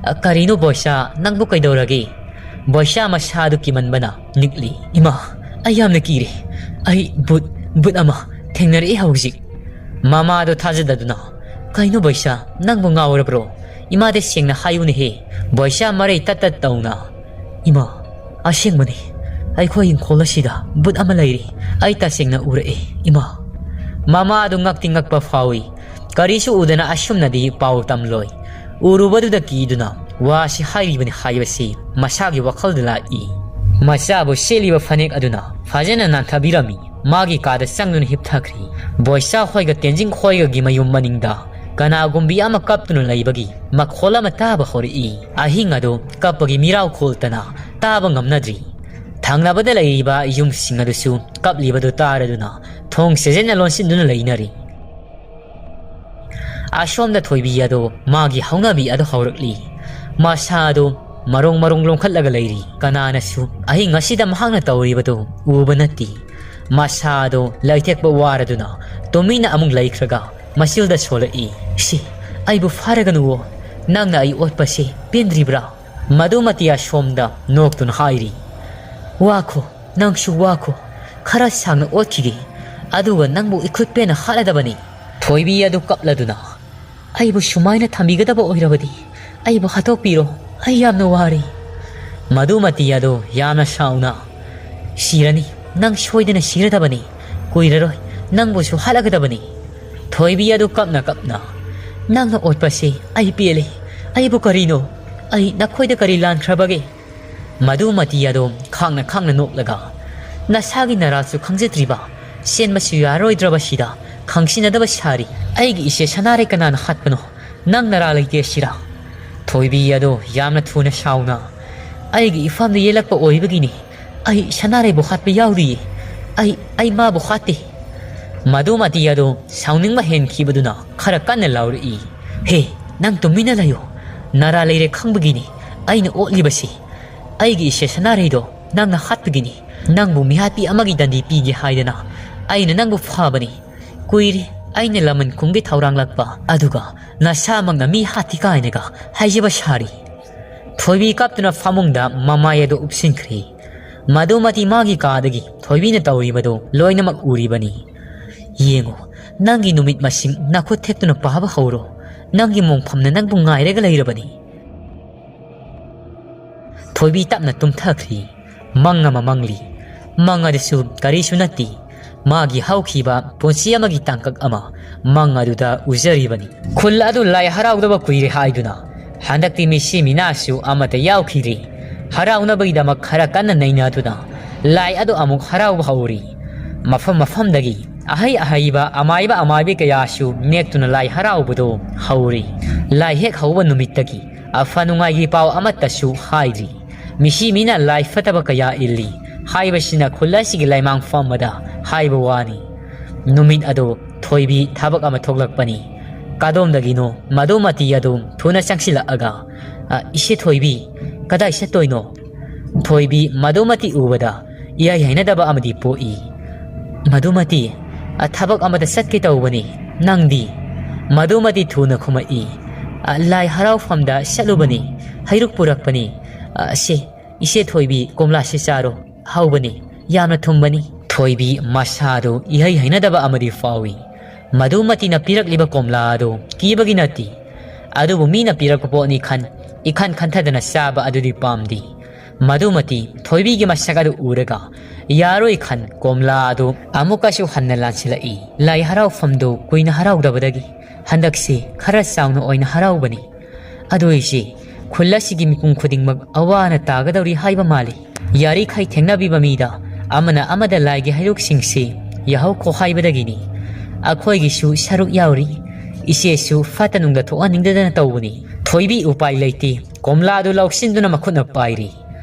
"ꯑ, ꯀꯔꯤꯅꯣ ꯕꯣꯏꯁꯥ, ꯅꯪꯕꯨ ꯀꯩꯗꯧꯔꯒꯦ?" ꯕꯣꯏꯁꯥ ꯃꯁꯥꯗꯨ ꯀꯤꯃꯟꯕꯅ ꯅꯤꯛꯂꯤ꯫ "ꯏꯃꯥ, ꯑꯩ ꯌꯥꯝꯅ ꯀꯤꯔꯦ꯫ ꯑꯩ ꯕꯨꯠ, ꯕꯨꯠ ꯑꯃ ꯊꯦꯡꯅꯔꯛꯑꯦ ꯍꯧꯖꯤꯛ꯫" ꯃꯃꯥꯗꯨ ꯊꯥꯖꯗꯗꯨꯅ, "ꯀꯩꯅꯣ ꯕꯣꯏꯁꯥ, ꯅꯪꯕꯨ ꯉꯥꯎꯔꯕ꯭ꯔꯣ? ꯏꯃꯥꯗ ꯁꯦꯡꯅ ꯍꯥꯏꯌꯨꯅꯦꯍꯦ꯫" ꯕꯣꯏꯁꯥ ꯃꯔꯩ ꯇꯠ ꯇꯠ ꯇꯧꯅ, "ꯏꯃꯥ, ꯑꯁꯦꯡꯕꯅꯤ, ꯑꯩꯈꯣꯏ ꯏꯪꯈꯣꯜ ꯑꯁꯤꯗ ꯕꯨꯠ ꯑꯃ ꯂꯩꯔꯤ꯫ ꯑꯩ ꯇꯁꯦꯡꯅ ꯎꯔꯛꯑꯦ, ꯏꯃꯥ꯫" ꯃꯃꯥꯗꯨ ꯉꯛꯇꯤ ꯉꯛꯄ ꯐꯥꯎꯏ꯫ ꯀꯔꯤꯁꯨ ꯎꯗꯅ ꯑꯁꯨꯝꯅꯗꯤ ꯄꯥꯎ ꯇꯝꯂꯣꯏ꯫ ꯎꯔꯨꯕꯗꯨꯗ ꯀꯤꯗꯨꯅ ꯋꯥꯁꯤ ꯍꯥꯏꯔꯤꯕꯅꯤ ꯍꯥꯏꯕꯁꯤ ꯃꯁꯥꯒꯤ ꯋꯥꯈꯜꯗ ꯂꯥꯛꯏ꯫ ꯃꯆꯥꯕꯨ ꯁꯦꯠꯂꯤꯕ ꯐꯅꯦꯛ ꯑꯗꯨꯅ ꯐꯖꯅ ꯅꯥꯟꯊꯕꯤꯔꯝꯃꯤ꯫ ꯃꯥꯒꯤ ꯀꯥꯗ ꯆꯪꯗꯨꯅ ꯍꯤꯞꯊꯈ꯭ꯔꯤ꯫ ꯕꯣꯏꯁꯥ ꯍꯣꯏꯒ ꯇꯦꯟꯖꯤꯡ ꯈꯣꯏꯒꯒꯤ ꯃꯌꯨꯝ ꯃꯅꯤꯡꯗ ꯀꯅꯥꯒꯨꯝꯕꯤ ꯑꯃ ꯀꯞꯇꯨꯅ ꯂꯩꯕꯒꯤ ꯃꯈꯣꯜ ꯑꯃ ꯇꯥꯕ ꯍꯧꯔꯛꯏ꯫ ꯑꯍꯤꯡ ꯑꯗꯨ ꯀꯞꯄꯒꯤ ꯃꯤꯔꯥꯎ ꯈꯣꯜꯇꯅ ꯇꯥꯕ ꯉꯝꯅꯗ꯭ꯔꯤ꯫ ꯊꯪꯅꯕꯗ ꯂꯩꯔꯤꯕ ꯌꯨꯝꯁꯤꯡ ꯑꯗꯨꯁꯨ ꯀꯞꯂꯤꯕꯗꯨ ꯇꯥꯔꯗꯨꯅ ꯊꯣꯡ ꯁꯦꯖꯟꯅ ꯂꯣꯟꯁꯤꯟꯗꯨꯅ ꯂꯩꯅꯔꯤ꯫ ꯑꯁꯣꯝꯗ ꯊꯣꯏꯕꯤ ꯑꯗꯨ ꯃꯥꯒꯤ ꯍꯧꯅꯕꯤ ꯑꯗꯨ ꯍꯧꯔꯛꯂꯤ꯫ ꯃꯁꯥ ꯑꯗꯨ ꯃꯔꯣꯡ ꯃꯔꯣꯡ ꯂꯣꯡꯈꯠꯂꯒ ꯂꯩꯔꯤ꯫ ꯀꯅꯥꯅꯁꯨ ꯑꯍꯤꯡ ꯑꯁꯤꯗ ꯃꯍꯥꯛꯅ ꯇꯧꯔꯤꯕꯗꯨ ꯎꯕ ꯅꯠꯇꯦ꯫ ꯃꯁꯥ ꯑꯗꯨ ꯂꯩꯊꯦꯛꯄ ꯋꯥꯔꯗꯨꯅ ꯇꯨꯃꯤꯟꯅ ꯑꯃꯨꯛ ꯂꯩꯈ꯭ꯔꯒ ꯃꯆꯤꯜꯗ ꯁꯣꯜꯂꯛꯏ, "ꯁꯤ, ꯑꯩꯕꯨ ꯐꯥꯔꯒꯅꯨꯋꯣ꯫ ꯅꯪꯅ ꯑꯩ ꯑꯣꯠꯄꯁꯤ ꯄꯦꯟꯗ꯭ꯔꯤꯕ꯭ꯔꯥ?" ꯃꯗꯨꯃꯇꯤ ꯑꯁꯣꯝꯗ ꯅꯣꯛꯇꯨꯅ ꯍꯥꯏꯔꯤ, "ꯋꯥꯈꯣ, "ꯅꯪꯁꯨ ꯋꯥꯈꯣ, ꯈꯔ ꯁꯥꯡꯅ ꯑꯣꯠꯈꯤꯒꯦ, ꯑꯗꯨꯒ ꯅꯪꯕꯨ ꯏꯈꯨꯠ ꯄꯦꯟꯅ ꯍꯥꯠꯂꯗꯕꯅꯤ꯫" ꯊꯣꯏꯕꯤ ꯑꯗꯨ ꯀꯞꯂꯗꯨꯅ, "ꯑꯩꯕꯨ ꯁꯨꯃꯥꯏꯅ ꯊꯝꯕꯤꯒꯗꯕ ꯑꯣꯏꯔꯕꯗꯤ ꯑꯩꯕꯨ ꯍꯥꯠꯇꯣꯛꯄꯤꯔꯣ, ꯑꯩ ꯌꯥꯝꯅ ꯋꯥꯔꯦ꯫" ꯃꯗꯨꯃꯇꯤ ꯑꯗꯨ ꯌꯥꯝꯅ ꯁꯥꯎꯅ, "ꯁꯤꯔꯅꯤ, ꯅꯪ ꯁꯣꯏꯗꯅ ꯁꯤꯔꯗꯕꯅꯤ, ꯀꯨꯏꯔꯔꯣꯏ, ꯅꯪꯕꯨꯁꯨ ꯍꯥꯠꯂꯒꯗꯕꯅꯤ꯫" ꯊꯣꯏꯕꯤ ꯑꯗꯨ ꯀꯞꯅ ꯀꯞꯅ, "ꯅꯪꯅ ꯑꯣꯠꯄꯁꯤ ꯑꯩ ꯄꯦꯜꯂꯤ, ꯑꯩꯕꯨ ꯀꯔꯤꯅꯣ? ꯑꯩ ꯅꯈꯣꯏꯗ ꯀꯔꯤ ꯂꯥꯟꯈ꯭ꯔꯕꯒꯦ?" ꯃꯗꯨꯃꯇꯤ ꯑꯗꯨ ꯈꯥꯡꯅ ꯈꯥꯡꯅ ꯅꯣꯛꯂꯒ, "ꯅꯁꯥꯒꯤ ꯅꯔꯥꯜꯁꯨ ꯈꯪꯖꯗ꯭ꯔꯤꯕ, ꯆꯦꯟꯕꯁꯨ ꯌꯥꯔꯣꯏꯗ꯭ꯔꯕꯁꯤꯗ ꯈꯪꯁꯤꯟꯅꯗꯕ ꯁꯥꯔꯤ꯫ ꯑꯩꯒꯤ ꯏꯆꯦ ꯁꯅꯥꯔꯩ ꯀꯅꯥꯅ ꯍꯥꯠꯄꯅꯣ? ꯅꯪ ꯅꯔꯥꯜ ꯂꯩꯇꯦ ꯁꯤꯔꯥ?" ꯊꯣꯏꯕꯤ ꯑꯗꯨ ꯌꯥꯝꯅ ꯊꯨꯅ ꯁꯥꯎꯅ, "ꯑꯩꯒꯤ ꯏꯐꯝꯗ ꯌꯦꯜꯂꯛꯄ ꯑꯣꯏꯕꯒꯤꯅꯤ꯫ ꯑꯩ ꯁꯅꯥꯔꯩꯕꯨ ꯍꯥꯠꯄ ꯌꯥꯎꯗꯤꯌꯦ꯫ ꯑꯩ, ꯑꯩ ꯃꯥꯕꯨ ꯍꯥꯠꯇꯦ꯫" ꯃꯗꯨꯃꯇꯤ ꯑꯗꯨ ꯁꯥꯎꯅꯤꯡꯕ ꯍꯦꯟꯈꯤꯕꯗꯨꯅ ꯈꯔ ꯀꯟꯅ ꯂꯥꯎꯔꯛꯏ, "ꯍꯦ, ꯅꯪ ꯇꯨꯃꯤꯟꯅ ꯂꯩꯌꯨ꯫ ꯅꯔꯥꯜ ꯂꯩꯔꯦ ꯈꯪꯕꯒꯤꯅꯤ ꯑꯩꯅ ꯑꯣꯠꯂꯤꯕꯁꯤ꯫ ꯑꯩꯒꯤ ꯏꯆꯦ ꯁꯅꯥꯔꯩꯗꯣ ꯅꯪꯅ ꯍꯥꯠꯄꯒꯤꯅꯤ꯫ ꯅꯪꯕꯨ ꯃꯤꯍꯥꯠꯄꯤ ꯑꯃꯒꯤ ꯗꯟꯗꯤ ꯄꯤꯒꯦ ꯍꯥꯏꯗꯅ ꯑꯩꯅ ꯅꯪꯕꯨ ꯐꯥꯕꯅꯤ꯫ ꯀꯨꯏꯔꯦ ꯑꯩꯅ ꯂꯃꯟ ꯈꯨꯝꯒꯤ ꯊꯧꯔꯥꯡꯂꯛꯄ, ꯑꯗꯨꯒ ꯅꯁꯥꯃꯛꯅ ꯃꯤ ꯍꯥꯠꯇꯤ ꯀꯥꯏꯅꯒ ꯍꯥꯏꯖꯕ ꯁꯥꯔꯤ꯫" ꯊꯣꯏꯕꯤ ꯀꯞꯇꯨꯅ ꯐꯃꯨꯡꯗ ꯃꯃꯥꯏ ꯑꯗꯨ ꯎꯞꯁꯤꯟꯈ꯭ꯔꯦ꯫ ꯃꯗꯨꯃꯇꯤ ꯃꯥꯒꯤ ꯀꯥꯗꯒꯤ ꯊꯣꯏꯕꯤꯅ ꯇꯧꯔꯤꯕꯗꯨ ꯂꯣꯏꯅꯃꯛ ꯎꯔꯤꯕꯅꯤ꯫ "ꯌꯦꯡꯉꯨ, ꯅꯪꯒꯤ ꯅꯨꯃꯤꯠ ꯃꯁꯤꯡ ꯅꯈꯨꯠ ꯊꯦꯛꯇꯨꯅ ꯄꯥꯕ ꯍꯧꯔꯣ꯫ ꯅꯪꯒꯤ ꯃꯣꯡꯐꯝꯅ ꯅꯪꯕꯨ ꯉꯥꯏꯔꯒ ꯂꯩꯔꯕꯅꯤ꯫" ꯊꯣꯏꯕꯤ ꯇꯞꯅ ꯇꯨꯝꯊꯈ꯭ꯔꯤ꯫ ꯃꯪ ꯑꯃ ꯃꯪꯂꯤ꯫ ꯃꯪ ꯑꯗꯨꯁꯨ ꯀꯔꯤꯁꯨ ꯅꯠꯇꯦ, ꯃꯥꯒꯤ ꯍꯧꯈꯤꯕ ꯄꯨꯟꯁꯤ ꯑꯃꯒꯤ ꯇꯥꯡꯀꯛ ꯑꯃ ꯃꯪ ꯑꯗꯨꯗ ꯎꯖꯔꯤꯕꯅꯤ꯫ ꯈꯨꯜ ꯑꯗꯨ ꯂꯥꯏ ꯍꯔꯥꯎꯗꯕ ꯀꯨꯏꯔꯦ ꯍꯥꯏꯗꯨꯅ ꯍꯟꯗꯛꯇꯤ ꯃꯤꯁꯤ ꯃꯤꯅꯥꯁꯨ ꯑꯃꯠꯇ ꯌꯥꯎꯈꯤꯗ꯭ꯔꯤ꯫ ꯍꯔꯥꯎꯅꯕꯒꯤꯗꯃꯛ ꯈꯔ ꯀꯟꯅ ꯅꯩꯅꯗꯨꯅ ꯂꯥꯏ ꯑꯗꯨ ꯑꯃꯨꯛ ꯍꯔꯥꯎꯕ ꯍꯧꯔꯤ꯫ ꯃꯐꯝ ꯃꯐꯝꯗꯒꯤ ꯑꯍꯩ ꯑꯍꯩꯕ ꯑꯃꯥꯏꯕ ꯑꯃꯥꯏꯕꯤ ꯀꯌꯥꯁꯨ ꯅꯦꯛꯇꯨꯅ ꯂꯥꯏ ꯍꯔꯥꯎꯕꯗꯨ ꯍꯧꯔꯤ꯫ ꯂꯥꯏ ꯍꯦꯛ ꯍꯧꯕ ꯅꯨꯃꯤꯠꯇꯒꯤ ꯑꯐ ꯅꯨꯡꯉꯥꯏꯒꯤ ꯄꯥꯎ ꯑꯃꯠꯇꯁꯨ ꯍꯥꯏꯗ꯭ꯔꯤ꯫ ꯃꯤꯁꯤ ꯃꯤꯅ ꯂꯥꯏ ꯐꯠꯇꯕ ꯀꯌꯥ ꯏꯜꯂꯤ ꯍꯥꯏꯕꯁꯤꯅ ꯈꯨꯜ ꯑꯁꯤꯒꯤ ꯂꯥꯏꯃꯥꯡ ꯐꯝꯕꯗ ꯍꯥꯏꯕ ꯋꯥꯅꯤ꯫ ꯅꯨꯃꯤꯠ ꯑꯗꯨ ꯊꯣꯏꯕꯤ ꯊꯕꯛ ꯑꯃ ꯊꯣꯛꯂꯛꯄꯅꯤ꯫ ꯀꯗꯣꯝꯗꯒꯤꯅꯣ ꯃꯗꯨꯃꯇꯤ ꯑꯗꯨ ꯊꯨꯅ ꯆꯪꯁꯤꯜꯂꯛꯑꯒ, "ꯑ, ꯏꯆꯦ ꯊꯣꯏꯕꯤ, ꯀꯗꯥꯏ ꯆꯠꯇꯣꯏꯅꯣ?" ꯊꯣꯏꯕꯤ ꯃꯗꯨꯃꯇꯤ ꯎꯕꯗ ꯏꯍꯩ ꯍꯩꯅꯗꯕ ꯑꯃꯗꯤ ꯄꯣꯛꯏ꯫ "ꯃꯗꯨꯃꯇꯤ, ꯑ, ꯊꯕꯛ ꯑꯃꯗ ꯆꯠꯀꯦ ꯇꯧꯕꯅꯤ꯫ ꯅꯪꯗꯤ?" ꯃꯗꯨꯃꯇꯤ ꯊꯨꯅ ꯈꯨꯝꯃꯛꯏ, "ꯑ, ꯂꯥꯏ ꯍꯔꯥꯎꯐꯝꯗ ꯆꯠꯂꯨꯕꯅꯤ, ꯍꯩꯔꯨꯛ ꯄꯨꯔꯛꯄꯅꯤ꯫ ꯑ, ꯁꯦ, ꯏꯆꯦ ꯊꯣꯏꯕꯤ, ꯀꯣꯝꯂꯥꯁꯤ ꯆꯥꯔꯣ꯫ ꯍꯧꯕꯅꯤ, ꯌꯥꯝꯅ ꯊꯨꯝꯕꯅꯤ꯫ ꯊꯣꯏꯕꯤ ꯃꯁꯥꯗꯨ ꯏꯍꯩ ꯍꯩꯅꯗꯕ ꯑꯃꯗꯤ ꯐꯥꯎꯏ꯫ ꯃꯗꯨꯃꯇꯤꯅ ꯄꯤꯔꯛꯂꯤꯕ ꯀꯣꯝꯂꯥ ꯑꯗꯨ ꯀꯤꯕꯒꯤ ꯅꯠꯇꯦ, ꯑꯗꯨꯕꯨ ꯃꯤꯅ ꯄꯤꯔꯛꯄ ꯄꯣꯠꯅꯤ ꯈꯟ ꯏꯈꯟ ꯈꯟꯊꯗꯅ ꯆꯥꯕ ꯑꯗꯨꯗꯤ ꯄꯥꯝꯗꯦ꯫ ꯃꯗꯨꯃꯇꯤ ꯊꯣꯏꯕꯤꯒꯤ ꯃꯁꯛ ꯑꯗꯨ ꯎꯔꯒ ꯌꯥꯔꯣꯏ ꯈꯟ ꯀꯣꯝꯂꯥ ꯑꯗꯨ ꯑꯃꯨꯛꯀꯁꯨ ꯍꯟꯅ ꯂꯥꯟꯁꯤꯜꯂꯛꯏ꯫ ꯂꯥꯏ ꯍꯔꯥꯎꯐꯝꯗꯨ ꯀꯨꯏꯅ ꯍꯔꯥꯎꯗꯕꯗꯒꯤ ꯍꯟꯗꯛꯁꯤ ꯈꯔ ꯆꯥꯎꯅ ꯑꯣꯏꯅ ꯍꯔꯥꯎꯕꯅꯤ꯫ ꯑꯗꯨ ꯑꯩꯁꯤ ꯈꯨꯜ ꯑꯁꯤꯒꯤ ꯃꯤꯄꯨꯝ ꯈꯨꯗꯤꯡꯃꯛ ꯑꯋꯥ ꯑꯅꯥ ꯇꯥꯒꯗꯧꯔꯤ ꯍꯥꯏꯕ ꯃꯥꯜꯂꯤ꯫ ꯌꯥꯔꯤꯈꯩ ꯊꯦꯡꯅꯕꯤꯕ ꯃꯤꯗ ꯑꯃꯅ ꯑꯃꯗ ꯂꯥꯏꯒꯤ ꯍꯩꯔꯨꯛꯁꯤꯡꯁꯤ ꯌꯥꯍꯧꯈꯣ ꯍꯥꯏꯕꯗꯒꯤꯅꯤ꯫ ꯑꯩꯈꯣꯏꯒꯤꯁꯨ ꯁꯔꯨꯛ ꯌꯥꯎꯔꯤ꯫ ꯏꯆꯦꯁꯨ ꯐꯠꯇ ꯅꯨꯡꯗ ꯊꯣꯛꯍꯟꯅꯤꯡꯗꯗꯅ ꯇꯧꯕꯅꯤ꯫ ꯊꯣꯏꯕꯤ ꯎꯄꯥꯏ ꯂꯩꯇꯦ꯫ ꯀꯣꯝꯂꯥꯗꯨ ꯂꯧꯁꯤꯟꯗꯨꯅ ꯃꯈꯨꯠꯅ ꯄꯥꯏꯔꯤ꯫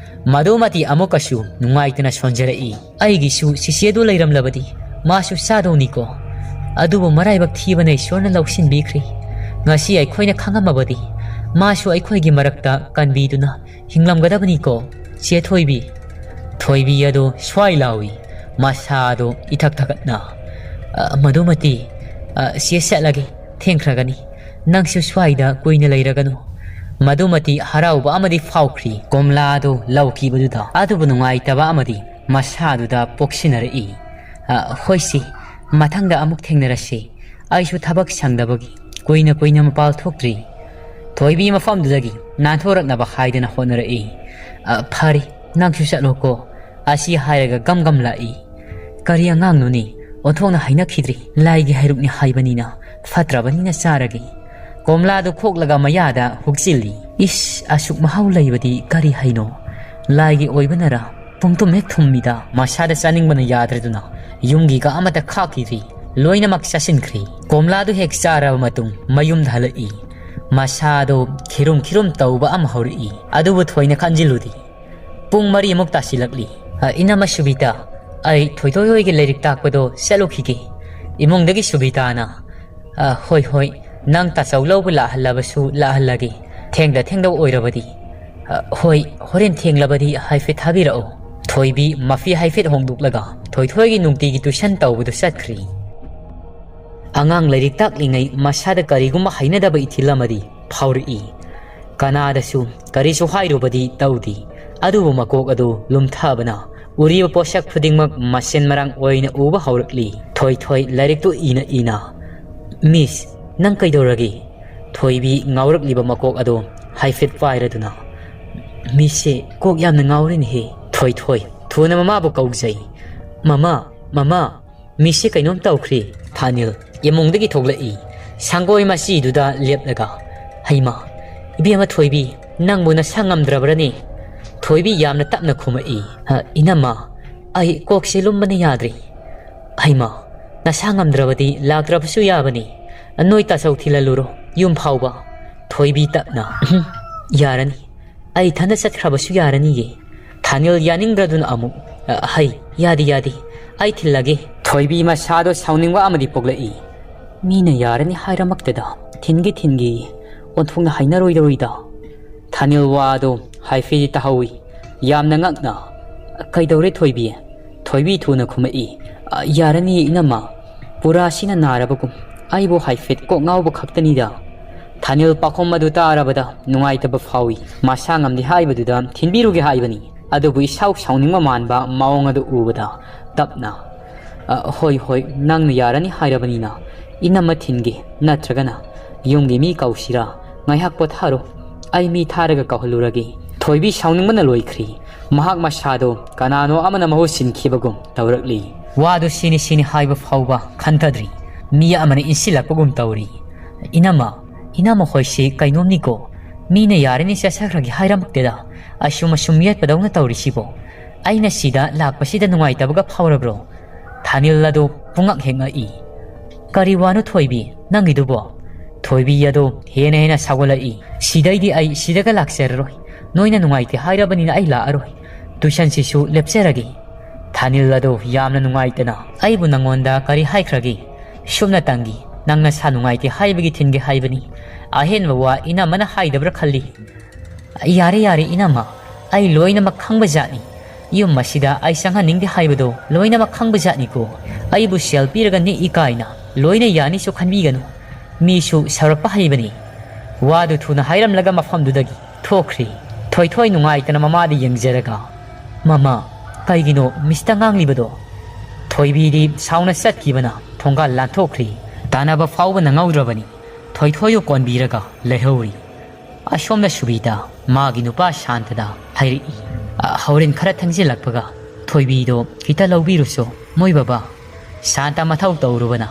ꯃꯗꯨꯃꯇꯤ ꯑꯃꯨꯛꯀꯁꯨ ꯅꯨꯡꯉꯥꯏꯇꯅ ꯁꯣꯟꯖꯔꯛꯏ꯫ ꯑꯩꯒꯤꯁꯨ ꯁꯤꯁꯦꯗꯨ ꯂꯩꯔꯝꯂꯕꯗꯤ ꯃꯥꯁꯨ ꯆꯥꯗꯧꯅꯤꯀꯣ꯫ ꯑꯗꯨꯕꯨ ꯃꯔꯥꯏꯕꯛ ꯊꯤꯕꯅ ꯏꯁꯣꯔꯅ ꯂꯧꯁꯤꯟꯕꯤꯈ꯭ꯔꯦ꯫ ꯉꯁꯤ ꯑꯩꯈꯣꯏꯅ ꯈꯪꯉꯝꯃꯕꯗꯤ ꯃꯥꯁꯨ ꯑꯩꯈꯣꯏꯒꯤ ꯃꯔꯛꯇ ꯀꯟꯕꯤꯗꯨꯅ ꯍꯤꯡꯂꯝꯒꯗꯕꯅꯤꯀꯣ, ꯆꯦ ꯊꯣꯏꯕꯤ꯫ ꯊꯣꯏꯕꯤ ꯑꯗꯨ ꯁ꯭ꯋꯥꯏ ꯂꯥꯎꯏ, ꯃꯁꯥꯗꯨ ꯏꯊꯛ ꯊꯛꯀꯠꯅ꯫ "ꯑ, ꯃꯗꯨꯃꯇꯤ, ꯑ, ꯆꯦ ꯆꯠꯂꯒꯦ, ꯊꯦꯡꯈ꯭ꯔꯒꯅꯤ꯫ ꯅꯪꯁꯨ ꯁ꯭ꯋꯥꯏꯗ ꯀꯨꯏꯅ ꯂꯩꯔꯒꯅꯨ꯫" ꯃꯗꯨꯃꯇꯤ ꯍꯔꯥꯎꯕ ꯑꯃꯗꯤ ꯐꯥꯎꯈ꯭ꯔꯤ ꯀꯣꯝꯂꯥ ꯑꯗꯨ ꯂꯧꯈꯤꯕꯗꯨꯗ꯫ ꯑꯗꯨꯕꯨ ꯅꯨꯡꯉꯥꯏꯇꯕ ꯑꯃꯗꯤ ꯃꯁꯥꯗꯨꯗ ꯄꯣꯛꯁꯤꯟꯅꯔꯛꯏ꯫ "ꯑ, ꯍꯣꯏꯁꯤ, ꯃꯊꯪꯗ ꯑꯃꯨꯛ ꯊꯦꯡꯅꯔꯁꯤ꯫ ꯑꯩꯁꯨ ꯊꯕꯛ ꯁꯪꯗꯕꯒꯤ ꯀꯨꯏꯅ ꯀꯨꯏꯅ ꯃꯄꯥꯜ ꯊꯣꯛꯇ꯭ꯔꯤ꯫" ꯊꯣꯏꯕꯤ ꯃꯐꯝꯗꯨꯗꯒꯤ ꯅꯥꯟꯊꯣꯔꯛꯅꯕ ꯍꯥꯏꯗꯅ ꯍꯣꯠꯅꯔꯛꯏ꯫ "ꯑ, ꯐꯔꯦ, ꯅꯪꯁꯨ ꯆꯠꯂꯣꯀꯣ꯫" ꯑꯁꯤ ꯍꯥꯏꯔꯒ ꯒꯝ ꯒꯝ ꯂꯥꯛꯏ꯫ "ꯀꯔꯤ ꯑꯉꯥꯡꯅꯣꯅꯦ? ꯑꯣꯟꯊꯣꯛꯅ ꯍꯩꯅꯈꯤꯗ꯭ꯔꯤ꯫ ꯂꯥꯏꯒꯤ ꯍꯩꯔꯨꯛꯅꯤ ꯍꯥꯏꯕꯅꯤꯅ, ꯐꯠꯇ꯭ꯔꯕꯅꯤꯅ ꯆꯥꯔꯒꯦ꯫" ꯀꯣꯝꯂꯥꯗꯨ ꯈꯣꯛꯂꯒ ꯃꯌꯥꯗ ꯍꯨꯛꯆꯤꯜꯂꯤ꯫ "ꯏꯁ, ꯑꯁꯨꯛ ꯃꯍꯥꯎ ꯂꯩꯕꯗꯤ ꯀꯔꯤ ꯍꯩꯅꯣ? ꯂꯥꯏꯒꯤ ꯑꯣꯏꯕꯅꯔꯥ? ꯄꯨꯡꯊꯨꯝ ꯍꯦꯛ ꯊꯨꯝꯃꯤꯗ꯫" ꯃꯁꯥꯗ ꯆꯥꯅꯤꯡꯕꯅ ꯌꯥꯗ꯭ꯔꯗꯨꯅ ꯌꯨꯝꯒꯤꯒ ꯑꯃꯠꯇ ꯈꯥꯛꯈꯤꯗ꯭ꯔꯤ꯫ ꯂꯣꯏꯅꯃꯛ ꯆꯥꯁꯤꯟꯈ꯭ꯔꯤ꯫ ꯀꯣꯝꯂꯥꯗꯨ ꯍꯦꯛ ꯆꯥꯔꯕ ꯃꯇꯨꯡ ꯃꯌꯨꯝꯗ ꯍꯜꯂꯛꯏ꯫ ꯃꯁꯥꯗꯣ ꯈꯤꯔꯨꯝ ꯈꯤꯔꯨꯝ ꯇꯧꯕ ꯑꯃ ꯍꯧꯔꯛꯏ꯫ ꯑꯗꯨꯕꯨ ꯊꯣꯏꯅ ꯈꯟꯖꯤꯜꯂꯨꯗꯦ꯫ ꯄꯨꯡ ꯃꯔꯤꯃꯨꯛ ꯇꯥꯁꯤꯜꯂꯛꯂꯤ꯫ "ꯑ, ꯏꯅꯝꯃ ꯁꯨꯕꯤꯇꯥ, ꯑꯩ ꯊꯣꯏꯊꯣꯏ ꯍꯣꯏꯒꯤ ꯂꯥꯏꯔꯤꯛ ꯇꯥꯛꯄꯗꯣ ꯆꯠꯂꯨꯈꯤꯒꯦ꯫" ꯏꯃꯨꯡꯗꯒꯤ ꯁꯨꯕꯤꯇꯥꯅ, "ꯑ, ꯍꯣꯏ, ꯍꯣꯏ, ꯅꯪ ꯇꯥꯆꯧ ꯂꯧꯕ ꯂꯥꯛꯍꯜꯂꯕꯁꯨ ꯂꯥꯛꯍꯜꯂꯒꯦ꯫ ꯊꯦꯡꯗ ꯊꯦꯡꯗꯕ ꯑꯣꯏꯔꯕꯗꯤ꯫" "ꯑ, ꯍꯣꯏ, ꯍꯣꯔꯦꯟ ꯊꯦꯡꯂꯕꯗꯤ ꯍꯥꯏꯐꯦꯠ ꯊꯥꯕꯤꯔꯛꯑꯣ꯫" ꯊꯣꯏꯕꯤ ꯃꯐꯤ ꯍꯥꯏꯐꯦꯠ ꯍꯣꯡꯗꯣꯛꯂꯒ ꯊꯣꯏꯊꯣꯏꯒꯤ ꯅꯨꯡꯇꯤꯒꯤ ꯇꯨꯏꯁꯟ ꯇꯧꯕꯗꯨ ꯆꯠꯈ꯭ꯔꯤ꯫ ꯑꯉꯥꯡ ꯂꯥꯏꯔꯤꯛ ꯇꯥꯛꯂꯤꯉꯩ ꯃꯁꯥꯗ ꯀꯔꯤꯒꯨꯝꯕ ꯍꯩꯅꯗꯕ ꯏꯊꯤꯜ ꯑꯃꯗꯤ ꯐꯥꯎꯔꯛꯏ꯫ ꯀꯅꯥꯗꯁꯨ ꯀꯔꯤꯁꯨ ꯍꯥꯏꯔꯨꯕꯗꯤ ꯇꯧꯗꯦ, ꯑꯗꯨꯕꯨ ꯃꯀꯣꯛ ꯑꯗꯨ ꯂꯨꯝꯊꯕꯅ ꯎꯔꯤꯕ ꯄꯣꯠꯁꯛ ꯈꯨꯗꯤꯡꯃꯛ ꯃꯁꯦꯟ ꯃꯔꯥꯡ ꯑꯣꯏꯅ ꯎꯕ ꯍꯧꯔꯛꯂꯤ꯫ ꯊꯣꯏꯊꯣꯏ ꯂꯥꯏꯔꯤꯛꯇꯨ ꯏꯅ ꯏꯅ, "ꯃꯤꯁ, ꯅꯪ ꯀꯩꯗꯧꯔꯒꯦ?" ꯊꯣꯏꯕꯤ ꯉꯥꯎꯔꯛꯂꯤꯕ ꯃꯀꯣꯛ ꯑꯗꯣ ꯍꯥꯏꯐꯦꯠ ꯄꯥꯏꯔꯗꯨꯅ, "ꯃꯤꯁꯁꯦ ꯀꯣꯛ ꯌꯥꯝꯅ ꯉꯥꯎꯔꯦꯅꯦꯍꯦ꯫" ꯊꯣꯏꯊꯣꯏ ꯊꯨꯅ ꯃꯃꯥꯕꯨ ꯀꯧꯖꯩ꯫ "ꯃꯃꯥ, ꯃꯃꯥ, ꯃꯤꯁꯁꯦ ꯀꯩꯅꯣꯝ ꯇꯧꯈ꯭ꯔꯦ꯫" ꯊꯥꯅꯤꯜ ꯏꯃꯨꯡꯗꯒꯤ ꯊꯣꯛꯂꯛꯏ꯫ ꯁꯪꯒꯣꯏ ꯃꯆꯤꯗꯨꯗ ꯂꯦꯞꯂꯒ, "ꯍꯩꯃꯥ, ꯏꯕꯦꯝꯃ ꯊꯣꯏꯕꯤ, ꯅꯪꯕꯨ ꯅꯁꯥ ꯉꯝꯗ꯭ꯔꯕ꯭ꯔꯅꯦ?" ꯊꯣꯏꯕꯤ ꯌꯥꯝꯅ ꯇꯞꯅ ꯈꯨꯝꯃꯛꯏ꯫ "ꯑ, ꯏꯅꯝꯃ, ꯑꯩ ꯀꯣꯛꯁꯦ ꯂꯨꯝꯕꯅ ꯌꯥꯗ꯭ꯔꯦ꯫" "ꯍꯩꯃꯥ, ꯅꯁꯥ ꯉꯝꯗ꯭ꯔꯕꯗꯤ ꯂꯥꯛꯇ꯭ꯔꯕꯁꯨ ꯌꯥꯕꯅꯤ꯫ ꯅꯣꯏ ꯇꯥꯆꯧ ꯊꯤꯜꯍꯜꯂꯨꯔꯣ ꯌꯨꯝ ꯐꯥꯎꯕ꯫" ꯊꯣꯏꯕꯤ ꯇꯞꯅ, "ꯎꯍꯨꯝ, ꯌꯥꯔꯅꯤ꯫ ꯑꯩ ꯏꯊꯟꯗ ꯆꯠꯈ꯭ꯔꯕꯁꯨ ꯌꯥꯔꯅꯤꯌꯦ꯫" ꯊꯥꯅꯤꯜ ꯌꯥꯅꯤꯡꯗ꯭ꯔꯗꯨꯅ ꯑꯃꯨꯛ, "ꯑ, ꯍꯩ, ꯌꯥꯗꯦ, ꯌꯥꯗꯦ, ꯑꯩ ꯊꯤꯜꯂꯒꯦ꯫" ꯊꯣꯏꯕꯤ ꯃꯁꯥꯗꯣ ꯁꯥꯎꯅꯤꯡꯕ ꯑꯃꯗꯤ ꯄꯣꯛꯂꯛꯏ꯫ "ꯃꯤꯅ ꯌꯥꯔꯅꯤ ꯍꯥꯏꯔꯃꯛꯇꯗ ꯊꯤꯟꯒꯦ ꯊꯤꯟꯒꯦ ꯑꯣꯟꯊꯣꯛꯅ ꯍꯩꯅꯔꯣꯏꯗꯧꯔꯤꯗ꯫" ꯊꯥꯅꯤꯜ ꯋꯥꯗꯣ ꯍꯥꯏꯐꯦꯠꯇꯤ ꯇꯥꯍꯧꯏ꯫ ꯌꯥꯝꯅ ꯉꯛꯅ, "ꯀꯩꯗꯧꯔꯦ ꯊꯣꯏꯕꯤ?" ꯊꯣꯏꯕꯤ ꯊꯨꯅ ꯈꯨꯝꯃꯛꯏ꯫ "ꯑ, ꯌꯥꯔꯅꯤ ꯏꯅꯝꯃ, ꯄꯨꯔꯥꯁꯤꯅ ꯅꯥꯔꯕꯒꯨꯝ꯫ ꯑꯩꯕꯨ ꯍꯥꯏꯐꯦꯠ ꯀꯣꯛ ꯉꯥꯎꯕ ꯈꯛꯇꯅꯤꯗ꯫" ꯊꯥꯅꯤꯜ ꯄꯥꯈꯨꯝ ꯑꯗꯨ ꯇꯥꯔꯕꯗ ꯅꯨꯡꯉꯥꯏꯇꯕ ꯐꯥꯎꯏ꯫ ꯃꯁꯥ ꯉꯝꯗꯦ ꯍꯥꯏꯕꯗꯨꯗ ꯊꯤꯟꯕꯤꯔꯨꯒꯦ ꯍꯥꯏꯕꯅꯤ꯫ ꯑꯗꯨꯕꯨ ꯏꯁꯥꯎ ꯁꯥꯎꯅꯤꯡꯕ ꯃꯥꯟꯕ ꯃꯑꯣꯡ ꯑꯗꯨ ꯎꯕꯗ ꯇꯞꯅ, "ꯑ, ꯍꯣꯏ, ꯍꯣꯏ, ꯅꯪꯅ ꯌꯥꯔꯅꯤ ꯍꯥꯏꯔꯕꯅꯤꯅ ꯏꯅꯝꯃ ꯊꯤꯟꯒꯦ, ꯅꯠꯇ꯭ꯔꯒꯅ ꯌꯨꯝꯒꯤ ꯃꯤ ꯀꯧꯁꯤꯔꯥ? ꯉꯥꯏꯍꯥꯛ ꯄꯣꯊꯥꯔꯣ, ꯑꯩ ꯃꯤ ꯊꯥꯔꯒ ꯀꯧꯍꯜꯂꯨꯔꯒꯦ꯫" ꯊꯣꯏꯕꯤ ꯁꯥꯎꯅꯤꯡꯕꯅ ꯂꯣꯏꯈ꯭ꯔꯤ꯫ ꯃꯍꯥꯛ ꯃꯁꯥꯗꯣ ꯀꯅꯥꯅꯣ ꯑꯃꯅ ꯃꯍꯨꯠ ꯁꯤꯟꯈꯤꯕꯒꯨꯝ ꯇꯧꯔꯛꯂꯤ꯫ ꯋꯥꯗꯨ ꯁꯤꯅꯤ ꯁꯤꯅꯤ ꯍꯥꯏꯕ ꯐꯥꯎꯕ ꯈꯟꯊꯗ꯭ꯔꯤ꯫ ꯃꯤ ꯑꯃꯅ ꯏꯟꯁꯤꯜꯂꯛꯄꯒꯨꯝ ꯇꯧꯔꯤ꯫ "ꯏꯅꯝꯃ, ꯏꯅꯝꯃ ꯍꯣꯏꯁꯤ ꯀꯩꯅꯣꯝꯅꯤꯀꯣ꯫ ꯃꯤꯅ ꯌꯥꯔꯅꯤ ꯆꯠꯆꯈ꯭ꯔꯒꯦ ꯍꯥꯏꯔꯃꯛꯇꯦꯗ꯫ ꯑꯁꯨꯝ ꯑꯁꯨꯝ ꯌꯦꯠꯄꯗꯧꯅ ꯇꯧꯔꯤꯁꯤꯕꯣ꯫ ꯑꯩꯅ ꯁꯤꯗ ꯂꯥꯛꯄꯁꯤꯗ ꯅꯨꯡꯉꯥꯏꯇꯕꯒ ꯐꯥꯎꯔꯕ꯭ꯔꯣ?" ꯊꯥꯅꯤꯜ ꯑꯗꯨ ꯄꯨꯡꯉꯛ ꯍꯦꯛ ꯉꯛꯏ꯫ "ꯀꯔꯤ ꯋꯥꯅꯣ ꯊꯣꯏꯕꯤ, ꯅꯪꯒꯤꯗꯨꯕꯣ?" ꯊꯣꯏꯕꯤ ꯑꯗꯨ ꯍꯦꯟꯅ ꯍꯦꯟꯅ ꯁꯥꯎꯒꯠꯂꯛꯏ꯫ "ꯁꯤꯗꯩꯗꯤ ꯑꯩ ꯁꯤꯗꯒ ꯂꯥꯛꯆꯔꯔꯣꯏ꯫ ꯅꯣꯏꯅ ꯅꯨꯡꯉꯥꯏꯇꯦ ꯍꯥꯏꯔꯕꯅꯤꯅ ꯑꯩ ꯂꯥꯛꯑꯔꯣꯏ꯫ ꯇꯨꯏꯁꯟꯁꯤꯁꯨ ꯂꯦꯞꯆꯔꯒꯦ꯫" ꯊꯥꯅꯤꯜ ꯑꯗꯨ ꯌꯥꯝꯅ ꯅꯨꯡꯉꯥꯏꯇꯅ, "ꯑꯩꯕꯨ ꯅꯪꯉꯣꯟꯗ ꯀꯔꯤ ꯍꯥꯏꯈ꯭ꯔꯒꯦ? ꯁꯨꯞꯅꯇꯪꯒꯤ ꯅꯪ ꯅꯁꯥ ꯅꯨꯡꯉꯥꯏꯇꯦ ꯍꯥꯏꯕꯒꯤ ꯊꯤꯟꯒꯦ ꯍꯥꯏꯕꯅꯤ꯫ ꯑꯍꯦꯟꯕ ꯋꯥ ꯏꯅꯝꯃꯅ ꯍꯥꯏꯗꯕ꯭ꯔꯥ ꯈꯜꯂꯤ꯫" "ꯌꯥꯔꯦ, ꯌꯥꯔꯦ, ꯏꯅꯝꯃ, ꯑꯩ ꯂꯣꯏꯅꯃꯛ ꯈꯪꯕ ꯖꯥꯠꯅꯤ꯫ ꯌꯨꯝ ꯑꯁꯤꯗ ꯑꯩ ꯆꯪꯍꯟꯅꯤꯡꯗꯦ ꯍꯥꯏꯕꯗꯣ ꯂꯣꯏꯅꯃꯛ ꯈꯪꯕ ꯖꯥꯠꯅꯤꯀꯣ꯫ ꯑꯩꯕꯨ ꯁꯦꯜ ꯄꯤꯔꯒ ꯅꯦꯛꯏ ꯀꯥꯏꯅ ꯂꯣꯏꯅ ꯌꯥꯅꯤꯁꯨ ꯈꯟꯕꯤꯒꯅꯨ꯫ ꯃꯤꯁꯨ ꯁꯧꯔꯛꯄ ꯍꯩꯕꯅꯤ꯫" ꯋꯥꯗꯨ ꯊꯨꯅ ꯍꯥꯏꯔꯝꯂꯒ ꯃꯐꯝꯗꯨꯗꯒꯤ ꯊꯣꯛꯈ꯭ꯔꯤ꯫ ꯊꯣꯏꯊꯣꯏ ꯅꯨꯡꯉꯥꯏꯇꯅ ꯃꯃꯥꯗ ꯌꯦꯡꯖꯔꯒ, "ꯃꯃꯥ, "ꯀꯩꯒꯤꯅꯣ ꯃꯤꯁꯇ ꯉꯥꯡꯂꯤꯕꯗꯣ?" ꯊꯣꯏꯕꯤꯗꯤ ꯁꯥꯎꯅ ꯆꯠꯈꯤꯕꯅ ꯊꯣꯡꯒꯥꯜ ꯂꯥꯟꯊꯣꯛꯈ꯭ꯔꯤ꯫ ꯇꯥꯟꯅꯕ ꯐꯥꯎꯕ ꯅꯪꯍꯧꯗ꯭ꯔꯕꯅꯤ꯫ ꯊꯣꯏꯊꯣꯏꯗꯨ ꯀꯣꯟꯕꯤꯔꯒ ꯂꯩꯍꯧꯔꯤ꯫ ꯑꯁꯣꯝꯗ ꯁꯨꯕꯤꯇꯥ ꯃꯥꯒꯤ ꯅꯨꯄꯥ ꯁꯥꯟꯇꯗ ꯍꯥꯏꯔꯛꯏ꯫ "ꯑ, ꯍꯣꯔꯦꯟ ꯈꯔ ꯊꯦꯡꯖꯤꯜꯂꯛꯄꯒ ꯊꯣꯏꯕꯤꯗꯣ ꯈꯤꯇ ꯂꯧꯕꯤꯔꯨꯁꯣ, ꯃꯣꯏ ꯕꯕꯥ꯫ ꯁꯥꯟꯇ ꯃꯊꯧ ꯇꯧꯔꯨꯕꯅ,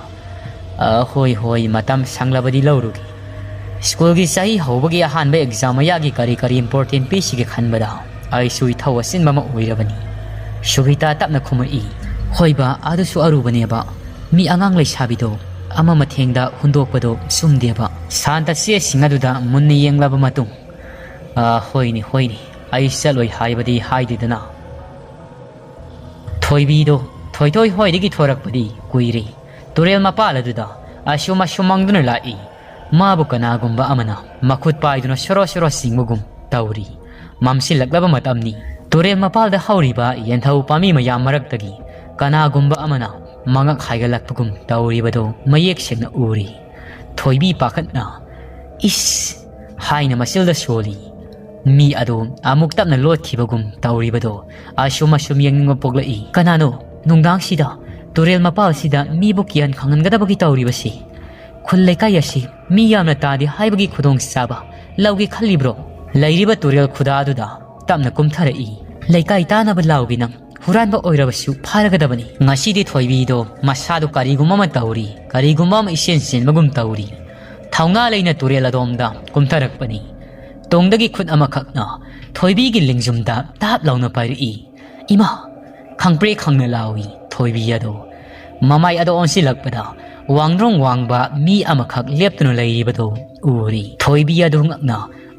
"ꯑ, ꯍꯣꯏ, ꯍꯣꯏ, ꯃꯇꯝ ꯁꯪꯂꯕꯗꯤ ꯂꯧꯔꯨꯒꯦ꯫ ꯁ꯭ꯀꯨꯜꯒꯤ ꯆꯍꯤ ꯍꯧꯕꯒꯤ ꯑꯍꯥꯟꯕ ꯑꯦꯛꯖꯥꯝ ꯃꯌꯥꯒꯤ ꯀꯔꯤ ꯀꯔꯤ ꯏꯝꯄꯣꯔꯇꯦꯟ ꯄꯤꯁꯤꯒꯦ ꯈꯟꯕꯗ ꯑꯩꯁꯨ ꯏꯊꯧ ꯑꯆꯤꯟꯕ ꯑꯃ ꯑꯣꯏꯔꯕꯅꯤ꯫" ꯁꯨꯕꯤꯇꯥ ꯇꯞꯅ ꯈꯨꯝꯃꯛꯏ꯫ "ꯍꯣꯏ ꯕꯥ, ꯑꯗꯨꯁꯨ ꯑꯔꯨꯕꯅꯦꯕ꯫ ꯃꯤ ꯑꯉꯥꯡ ꯂꯩꯁꯥꯕꯤꯗꯣ ꯑꯃ ꯃꯊꯦꯡꯗ ꯍꯨꯟꯗꯣꯛꯄꯗꯣ ꯆꯨꯝꯗꯦꯕ꯫" ꯁꯥꯟꯇ ꯆꯦꯁꯤꯡ ꯑꯗꯨꯗ ꯃꯨꯟꯅ ꯌꯦꯡꯂꯕ ꯃꯇꯨꯡ, "ꯑ, ꯍꯣꯏꯅꯦ, ꯍꯣꯏꯅꯦ, ꯑꯩ ꯆꯠꯂꯣꯏ ꯍꯥꯏꯕꯗꯤ ꯍꯥꯏꯗꯦꯗꯅ꯫" ꯊꯣꯏꯕꯤꯗꯣ ꯊꯣꯏꯊꯣꯏ ꯍꯣꯏꯗꯒꯤ ꯊꯣꯔꯛꯄꯗꯤ ꯀꯨꯏꯔꯦ꯫ ꯇꯨꯔꯦꯜ ꯃꯄꯥꯜ ꯑꯗꯨꯗ ꯑꯁꯨꯝ ꯑꯁꯨꯝ ꯃꯪꯗꯨꯅ ꯂꯥꯛꯏ꯫ ꯃꯥꯕꯨ ꯀꯅꯥꯒꯨꯝꯕ ꯑꯃꯅ ꯃꯈꯨꯠ ꯄꯥꯏꯗꯨꯅ ꯁꯣꯔꯣ ꯁꯣꯔꯣ ꯆꯤꯡꯕꯒꯨꯝ ꯇꯧꯔꯤ꯫ ꯃꯝꯁꯤꯜꯂꯛꯂꯕ ꯃꯇꯝꯅꯤ꯫ ꯇꯨꯔꯦꯜ ꯃꯄꯥꯜꯗ ꯍꯧꯔꯤꯕ ꯌꯦꯟꯙꯧ ꯄꯥꯝꯕꯤ ꯃꯌꯥꯝ ꯃꯔꯛꯇꯒꯤ ꯀꯅꯥꯒꯨꯝꯕ ꯑꯃꯅ ꯃꯉꯛ ꯍꯥꯏꯒꯠꯂꯛꯄꯒꯨꯝ ꯇꯧꯔꯤꯕꯗꯨ ꯃꯌꯦꯛ ꯁꯦꯡꯅ ꯎꯔꯤ꯫ ꯊꯣꯏꯕꯤ ꯄꯥꯈꯠꯅ "ꯏꯁ" ꯍꯥꯏꯅ ꯃꯆꯤꯜꯗ ꯁꯣꯜꯂꯤ꯫ ꯃꯤ ꯑꯗꯨ ꯑꯃꯨꯛ ꯇꯞꯅ ꯂꯣꯠꯈꯤꯕꯒꯨꯝ ꯇꯧꯔꯤꯕꯗꯨ ꯑꯁꯨꯝ ꯑꯁꯨꯝ ꯌꯦꯡꯅꯤꯡꯕ ꯄꯣꯛꯂꯛꯏ꯫ "ꯀꯅꯥꯅꯣ ꯅꯨꯡꯗꯥꯡꯁꯤꯗ ꯇꯨꯔꯦꯜ ꯃꯄꯥꯜꯁꯤꯗ ꯃꯤꯕꯨ ꯀꯤꯍꯟ ꯈꯪꯍꯟꯒꯗꯕꯒꯤ ꯇꯧꯔꯤꯕꯁꯤ? ꯈꯨꯜ ꯂꯩꯀꯥꯏ ꯑꯁꯤ ꯃꯤ ꯌꯥꯝꯅ ꯇꯥꯗꯦ ꯍꯥꯏꯕꯒꯤ ꯈꯨꯗꯣꯡꯆꯥꯕ ꯂꯧꯒꯦ ꯈꯜꯂꯤꯕ꯭ꯔꯣ?" ꯂꯩꯔꯤꯕ ꯇꯨꯔꯦꯜ ꯈꯨꯗꯥꯗꯨꯗ ꯇꯞꯅ ꯀꯨꯝꯊꯔꯛꯏ꯫ "ꯂꯩꯀꯥꯏ ꯇꯥꯅꯕ ꯂꯥꯎꯒꯦ ꯅꯪ꯫ ꯍꯨꯔꯥꯟꯕ ꯑꯣꯏꯔꯕꯁꯨ ꯐꯥꯔꯒꯗꯕꯅꯤ꯫" ꯉꯁꯤꯗꯤ ꯊꯣꯏꯕꯤꯗꯣ ꯃꯁꯥꯗꯣ ꯀꯔꯤꯒꯨꯝꯕ ꯑꯃ ꯇꯧꯔꯤ, ꯀꯔꯤꯒꯨꯝꯕ ꯑꯃ ꯏꯆꯦꯟ ꯆꯦꯟꯕꯒꯨꯝ ꯇꯧꯔꯤ꯫ ꯊꯧꯅꯥ ꯂꯩꯅ ꯇꯨꯔꯦꯜ ꯑꯗꯣꯝꯗ ꯀꯨꯝꯊꯔꯛꯄꯅꯤ꯫ ꯇꯨꯡꯗꯒꯤ ꯈꯨꯠ ꯑꯃꯈꯛꯅ ꯊꯣꯏꯕꯤꯒꯤ ꯂꯦꯡꯖꯨꯝꯗ ꯇꯥꯞ ꯂꯥꯎꯅ ꯄꯥꯏꯔꯛꯏ꯫ ꯏꯃꯥ! ꯈꯪꯄ꯭ꯔꯦꯛ ꯈꯪꯅ ꯂꯥꯎꯏ ꯊꯣꯏꯕꯤ ꯑꯗꯣ꯫ ꯃꯃꯥꯏ ꯑꯗꯣ ꯑꯣꯟꯁꯤꯜꯂꯛꯄꯗ ꯋꯥꯡꯗ꯭ꯔꯣꯡ ꯋꯥꯡꯕ ꯃꯤ ꯑꯃꯈꯛ ꯂꯦꯞꯇꯨꯅ ꯂꯩꯔꯤꯕꯗꯨ ꯎꯔꯤ꯫ ꯊꯣꯏꯕꯤ ꯑꯗꯨ ꯉꯛꯅ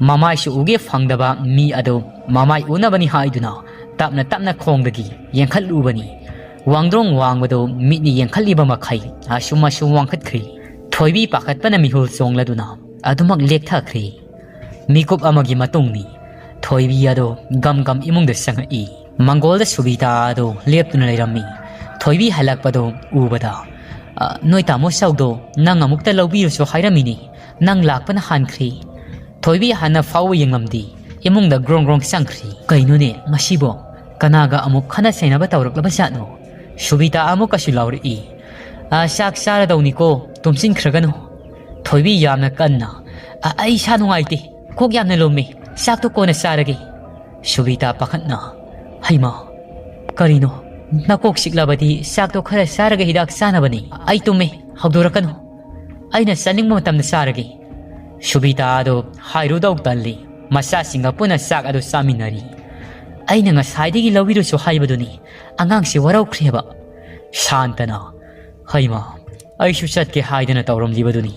ꯃꯃꯥꯏꯁꯨ ꯎꯒꯦ ꯐꯪꯗꯕ ꯃꯤ ꯑꯗꯨ ꯃꯃꯥꯏ ꯎꯅꯕꯅꯤ ꯍꯥꯏꯗꯨꯅ ꯇꯞꯅ ꯇꯞꯅ ꯈꯣꯡꯗꯒꯤ ꯌꯦꯡꯈꯠꯂꯨꯕꯅꯤ꯫ ꯋꯥꯡꯗ꯭ꯔꯣꯡ ꯋꯥꯡꯕꯗꯨ ꯃꯤꯠꯅ ꯌꯦꯡꯈꯠꯂꯤꯕ ꯃꯈꯩ ꯑꯁꯨꯝ ꯑꯁꯨꯝ ꯋꯥꯡꯈꯠꯈ꯭ꯔꯤ꯫ ꯊꯣꯏꯕꯤ ꯄꯥꯈꯠꯄꯅ ꯃꯤꯍꯨꯜ ꯆꯣꯡꯂꯗꯨꯅ ꯑꯗꯨꯃꯛ ꯂꯦꯛꯊꯈ꯭ꯔꯤ꯫ ꯃꯤꯀꯨꯞ ꯑꯃꯒꯤ ꯃꯇꯨꯡꯅꯤ꯫ ꯊꯣꯏꯕꯤ ꯑꯗꯨ ꯒꯝ ꯒꯝ ꯏꯃꯨꯡꯗ ꯆꯪꯉꯛꯏ꯫ ꯃꯪꯒꯣꯜꯗ ꯁꯨꯕꯤꯇꯥ ꯑꯗꯨ ꯂꯦꯞꯇꯨꯅ ꯂꯩꯔꯝꯃꯤ꯫ ꯊꯣꯏꯕꯤ ꯍꯜꯂꯛꯄꯗꯨ ꯎꯕꯗ, "ꯑ, ꯅꯣꯏ ꯇꯥꯃꯣ ꯆꯥꯎꯗꯣ ꯅꯪ ꯑꯃꯨꯛꯇ ꯂꯧꯕꯤꯔꯨꯁꯨ ꯍꯥꯏꯔꯝꯃꯤꯅꯤ꯫ ꯅꯪ ꯂꯥꯛꯄꯅ ꯍꯥꯟꯈ꯭ꯔꯦ꯫" ꯊꯣꯏꯕꯤ ꯍꯥꯟꯅ ꯐꯥꯎꯕ ꯌꯦꯡꯂꯝꯗꯦ꯫ ꯏꯃꯨꯡꯗ ꯒ꯭ꯔꯣꯡ ꯒ꯭ꯔꯣꯡ ꯆꯪꯈ꯭ꯔꯤ꯫ "ꯀꯩꯅꯣꯅꯦ ꯃꯁꯤꯕꯣ? ꯀꯅꯥꯒ ꯑꯃꯨꯛ ꯈꯠꯅ ꯆꯩꯅꯕ ꯇꯧꯔꯛꯂꯕ ꯖꯥꯠꯅꯣ? ꯁꯨꯕꯤꯇꯥ ꯑꯃꯨꯛꯀꯁꯨ ꯂꯥꯎꯔꯛꯏ, "ꯑ, ꯆꯥꯛ ꯆꯥꯔꯗꯧꯅꯤꯀꯣ, ꯇꯨꯝꯁꯤꯟꯈ꯭ꯔꯒꯅꯨ꯫" ꯊꯣꯏꯕꯤ ꯌꯥꯝꯅ ꯀꯟꯅ, "ꯑ, ꯑꯩ ꯏꯁꯥ ꯅꯨꯡꯉꯥꯏꯇꯦ, ꯀꯣꯛ ꯌꯥꯝꯅ ꯂꯨꯝꯃꯤ, ꯆꯥꯛꯇꯣ ꯀꯣꯟꯅ ꯆꯥꯔꯒꯦ꯫" ꯁꯨꯕꯤꯇꯥ ꯄꯥꯈꯠꯅ, "ꯍꯩꯃꯥ, ꯀꯔꯤꯅꯣ? ꯅꯀꯣꯛ ꯆꯤꯛꯂꯕꯗꯤ ꯆꯥꯛꯇꯣ ꯈꯔ ꯆꯥꯔꯒ ꯍꯤꯗꯥꯛ ꯆꯥꯅꯕꯅꯤ꯫ ꯑꯩ ꯇꯨꯝꯃꯦ, ꯍꯧꯗꯣꯔꯛꯀꯅꯨ꯫ ꯑꯩꯅ ꯆꯥꯅꯤꯡꯕ ꯃꯇꯝꯗ ꯆꯥꯔꯒꯦ꯫" ꯁꯨꯕꯤꯇꯥ ꯑꯗꯨ ꯍꯥꯏꯔꯨꯗꯧ ꯇꯜꯂꯤ꯫ ꯃꯆꯥꯁꯤꯡꯒ ꯄꯨꯟꯅ ꯆꯥꯛ ꯑꯗꯨ ꯆꯥꯃꯤꯟꯅꯔꯤ꯫ "ꯑꯩꯅ ꯉꯁꯥꯏꯗꯒꯤ ꯂꯧꯕꯤꯔꯨꯁꯨ ꯍꯥꯏꯕꯗꯨꯅꯤ, ꯑꯉꯥꯡꯁꯤ ꯋꯥꯔꯧꯈ꯭ꯔꯦꯕ꯫" ꯁꯥꯟꯇꯅ, "ꯍꯩꯃꯥ, ꯑꯩꯁꯨ ꯆꯠꯀꯦ ꯍꯥꯏꯗꯅ ꯇꯧꯔꯝꯂꯤꯕꯗꯨꯅꯤ,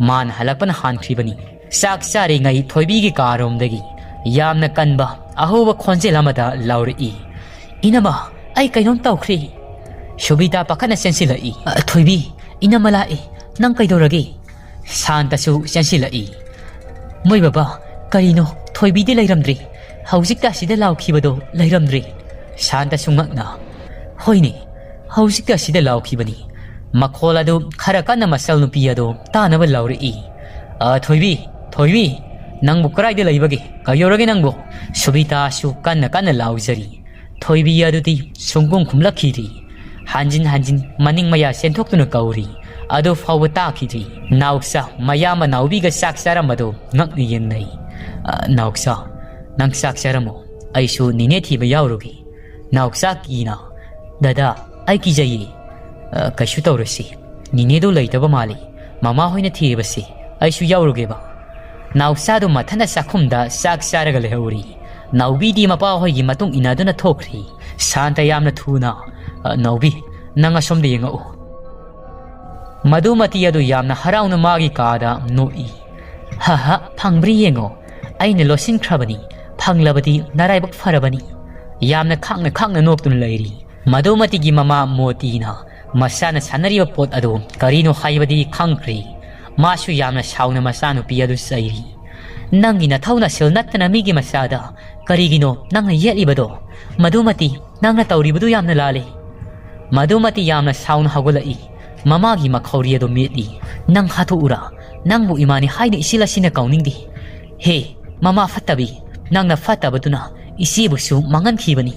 ꯃꯥꯅ ꯍꯜꯂꯛꯄꯅ ꯍꯥꯟꯈ꯭ꯔꯤꯕꯅꯤ꯫" ꯆꯥꯛ ꯆꯥꯔꯤꯉꯩ ꯊꯣꯏꯕꯤꯒꯤ ꯀꯥꯔꯣꯝꯗꯒꯤ ꯌꯥꯝꯅ ꯀꯟꯕ ꯑꯍꯧꯕ ꯈꯣꯟꯖꯦꯜ ꯑꯃꯗ ꯂꯥꯎꯔꯛꯏ, "ꯏꯅꯝꯃ, ꯑꯩ ꯀꯩꯅꯣꯝ ꯇꯧꯈ꯭ꯔꯦ!" ꯁꯨꯕꯤꯇꯥ ꯄꯥꯈꯠꯅ ꯆꯦꯟꯁꯤꯜꯂꯛꯏ꯫ "ꯑ, ꯊꯣꯏꯕꯤ, ꯏꯅꯝꯃ ꯂꯥꯛꯑꯦ, ꯅꯪ ꯀꯩꯗꯧꯔꯒꯦ?" ꯁꯥꯟꯇꯁꯨ ꯆꯦꯟꯁꯤꯜꯂꯛꯏ꯫ "ꯃꯣꯏ ꯕꯕꯥ, ꯀꯔꯤꯅꯣ, ꯊꯣꯏꯕꯤꯗꯤ ꯂꯩꯔꯝꯗ꯭ꯔꯦ, ꯍꯧꯖꯤꯛꯇ ꯑꯁꯤꯗ ꯂꯥꯎꯈꯤꯕꯗꯣ ꯂꯩꯔꯝꯗ꯭ꯔꯦ꯫" ꯁꯥꯟꯇꯁꯨ ꯉꯛꯅ, "ꯍꯣꯏꯅꯦ, ꯍꯧꯖꯤꯛꯇ ꯑꯁꯤꯗ ꯂꯥꯎꯈꯤꯕꯅꯤ꯫" ꯃꯈꯣꯜ ꯑꯗꯨ ꯈꯔ ꯀꯟꯅ ꯃꯆꯜ ꯅꯨꯄꯤ ꯑꯗꯨ ꯇꯥꯅꯕ ꯂꯥꯎꯔꯛꯏ꯫ "ꯑ, ꯊꯣꯏꯕꯤ, ꯊꯣꯏꯕꯤ, ꯅꯪꯕꯨ ꯀꯗꯥꯏꯗ ꯂꯩꯕꯒꯦ? ꯀꯩꯗꯧꯔꯒꯦ ꯅꯪꯕꯨ?" ꯁꯨꯕꯤꯇꯥꯁꯨ ꯀꯟꯅ ꯀꯟꯅ ꯂꯥꯎꯖꯔꯤ꯫ ꯊꯣꯏꯕꯤ ꯑꯗꯨꯗꯤ ꯁꯨꯡꯈꯨꯝ ꯈꯨꯝꯂꯛꯈꯤꯗ꯭ꯔꯤ꯫ ꯍꯟꯖꯤꯟ ꯍꯟꯖꯤꯟ ꯃꯅꯤꯡ ꯃꯌꯥ ꯆꯦꯟꯊꯣꯛꯇꯨꯅ ꯀꯧꯔꯤ꯫ ꯑꯗꯨ ꯐꯥꯎꯕ ꯇꯥꯈꯤꯗ꯭ꯔꯤ꯫ ꯅꯥꯎꯆꯥ ꯃꯌꯥꯝꯕ ꯅꯥꯎꯕꯤꯒ ꯆꯥꯛ ꯆꯥꯔꯝꯕꯗꯨ ꯉꯛꯅ ꯌꯦꯡꯅꯩ꯫ "ꯑ, ꯅꯥꯎꯆꯥ, ꯅꯪ ꯆꯥꯛ ꯆꯥꯔꯝꯃꯣ, ꯑꯩꯁꯨ ꯅꯤꯅꯦ ꯊꯤꯕ ꯌꯥꯎꯔꯨꯒꯦ꯫" ꯅꯥꯎꯆꯥ ꯀꯤꯅ, "ꯗꯗꯥ, ꯑꯩ ꯀꯤꯖꯩꯌꯦ꯫" "ꯑ, ꯀꯩꯁꯨ ꯇꯧꯔꯣꯏꯁꯤ, ꯅꯤꯅꯦꯗꯣ ꯂꯩꯇꯕ ꯃꯥꯜꯂꯤ, ꯃꯃꯥ ꯍꯣꯏꯅ ꯊꯤꯔꯤꯕꯁꯤ, ꯑꯩꯁꯨ ꯌꯥꯎꯔꯨꯒꯦꯕ꯫" ꯅꯥꯎꯆꯥꯗꯨ ꯃꯊꯟꯇ ꯆꯥꯛꯈꯨꯝꯗ ꯆꯥꯛ ꯆꯥꯔꯒ ꯂꯩꯍꯧꯔꯤ꯫ ꯅꯥꯎꯕꯤꯗꯤ ꯃꯄꯥ ꯍꯣꯏꯒꯤ ꯃꯇꯨꯡ ꯏꯟꯅꯗꯨꯅ ꯊꯣꯛꯈ꯭ꯔꯤ꯫ ꯁꯥꯟꯇ ꯌꯥꯝꯅ ꯊꯨꯅ, "ꯑ, ꯅꯥꯎꯕꯤ, ꯅꯪ ꯑꯁꯣꯝꯗ ꯌꯦꯡꯉꯛꯎ꯫" ꯃꯗꯨꯃꯇꯤ ꯑꯗꯨ ꯌꯥꯝꯅ ꯍꯔꯥꯎꯅ ꯃꯥꯒꯤ ꯀꯥꯗ ꯅꯣꯛꯏ꯫ "ꯍ ꯍ, ꯐꯪꯕ꯭ꯔꯥ ꯌꯦꯡꯉꯣ꯫ ꯑꯩꯅ ꯂꯣꯠꯁꯤꯟꯈ꯭ꯔꯕꯅꯤ꯫ ꯐꯪꯂꯕꯗꯤ ꯅꯔꯥꯏꯕꯛ ꯐꯔꯕꯅꯤ꯫" ꯌꯥꯝꯅ ꯈꯥꯡꯅ ꯈꯥꯡꯅ ꯅꯣꯛꯇꯨꯅ ꯂꯩꯔꯤ꯫ ꯃꯗꯨꯃꯇꯤꯒꯤ ꯃꯃꯥ ꯃꯣꯇꯤꯅ ꯃꯆꯥꯅ ꯁꯥꯟꯅꯔꯤꯕ ꯄꯣꯠ ꯑꯗꯨ ꯀꯔꯤꯅꯣ ꯍꯥꯏꯕꯗꯤ ꯈꯪꯈ꯭ꯔꯦ꯫ ꯃꯥꯁꯨ ꯌꯥꯝꯅ ꯁꯥꯎꯅ ꯃꯆꯥꯅꯨꯄꯤ ꯑꯗꯨ ꯆꯩꯔꯤ꯫ "ꯅꯪꯒꯤ ꯅꯊꯧ ꯅꯁꯤꯜ ꯅꯠꯇꯅ ꯃꯤꯒꯤ ꯃꯆꯥꯗ ꯀꯔꯤꯒꯤꯅꯣ ꯅꯪꯅ ꯌꯦꯠꯂꯤꯕꯗꯣ? ꯃꯗꯨꯃꯇꯤ ꯅꯪꯅ ꯇꯧꯔꯤꯕꯗꯨ ꯌꯥꯝꯅ ꯂꯥꯜꯂꯤ꯫" ꯃꯗꯨꯃꯇꯤ ꯌꯥꯝꯅ ꯁꯥꯎꯅ ꯍꯧꯒꯠꯂꯛꯏ꯫ ꯃꯃꯥꯒꯤ ꯃꯈꯧꯔꯤ ꯑꯗꯨ ꯃꯦꯠꯂꯤ꯫ "ꯅꯪ ꯍꯥꯠꯇꯣꯛꯎꯔꯥ? ꯅꯪꯕꯨ ꯏꯃꯥꯅꯤ ꯍꯥꯏꯅ ꯏꯆꯤꯜ ꯑꯁꯤꯅ ꯀꯧꯅꯤꯡꯗꯦ꯫ ꯍꯦ, ꯃꯃꯥ ꯐꯠꯇꯕꯤ, ꯅꯪꯅ ꯐꯠꯇꯕꯗꯨꯅ ꯏꯆꯦꯕꯨꯁꯨ ꯃꯥꯡꯍꯟꯈꯤꯕꯅꯤ꯫"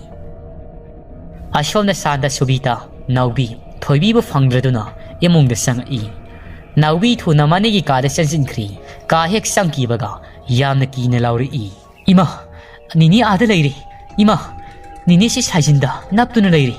ꯑꯁꯣꯝꯗ ꯁꯥꯟꯇ, ꯁꯨꯕꯤꯇꯥ, ꯅꯥꯎꯕꯤ, ꯊꯣꯏꯕꯤꯕꯨ ꯐꯪꯗ꯭ꯔꯗꯨꯅ ꯏꯃꯨꯡꯗ ꯆꯪꯉꯛꯏ꯫ ꯅꯥꯎꯕꯤ ꯊꯨꯅ ꯃꯅꯤꯒꯤ ꯀꯥꯗ ꯆꯪꯁꯤꯟꯈ꯭ꯔꯤ꯫ ꯀꯥ ꯍꯦꯛ ꯆꯪꯈꯤꯕꯒ ꯌꯥꯝꯅ ꯀꯤꯅ ꯂꯥꯎꯔꯛꯏ꯫ "ꯏꯃꯥ, ꯅꯤꯅꯦ ꯑꯥꯗ ꯂꯩꯔꯦ꯫ ꯏꯃꯥ, ꯅꯤꯅꯦꯁꯤ ꯁꯥꯏꯖꯤꯟꯗ ꯅꯞꯇꯨꯅ ꯂꯩꯔꯦ꯫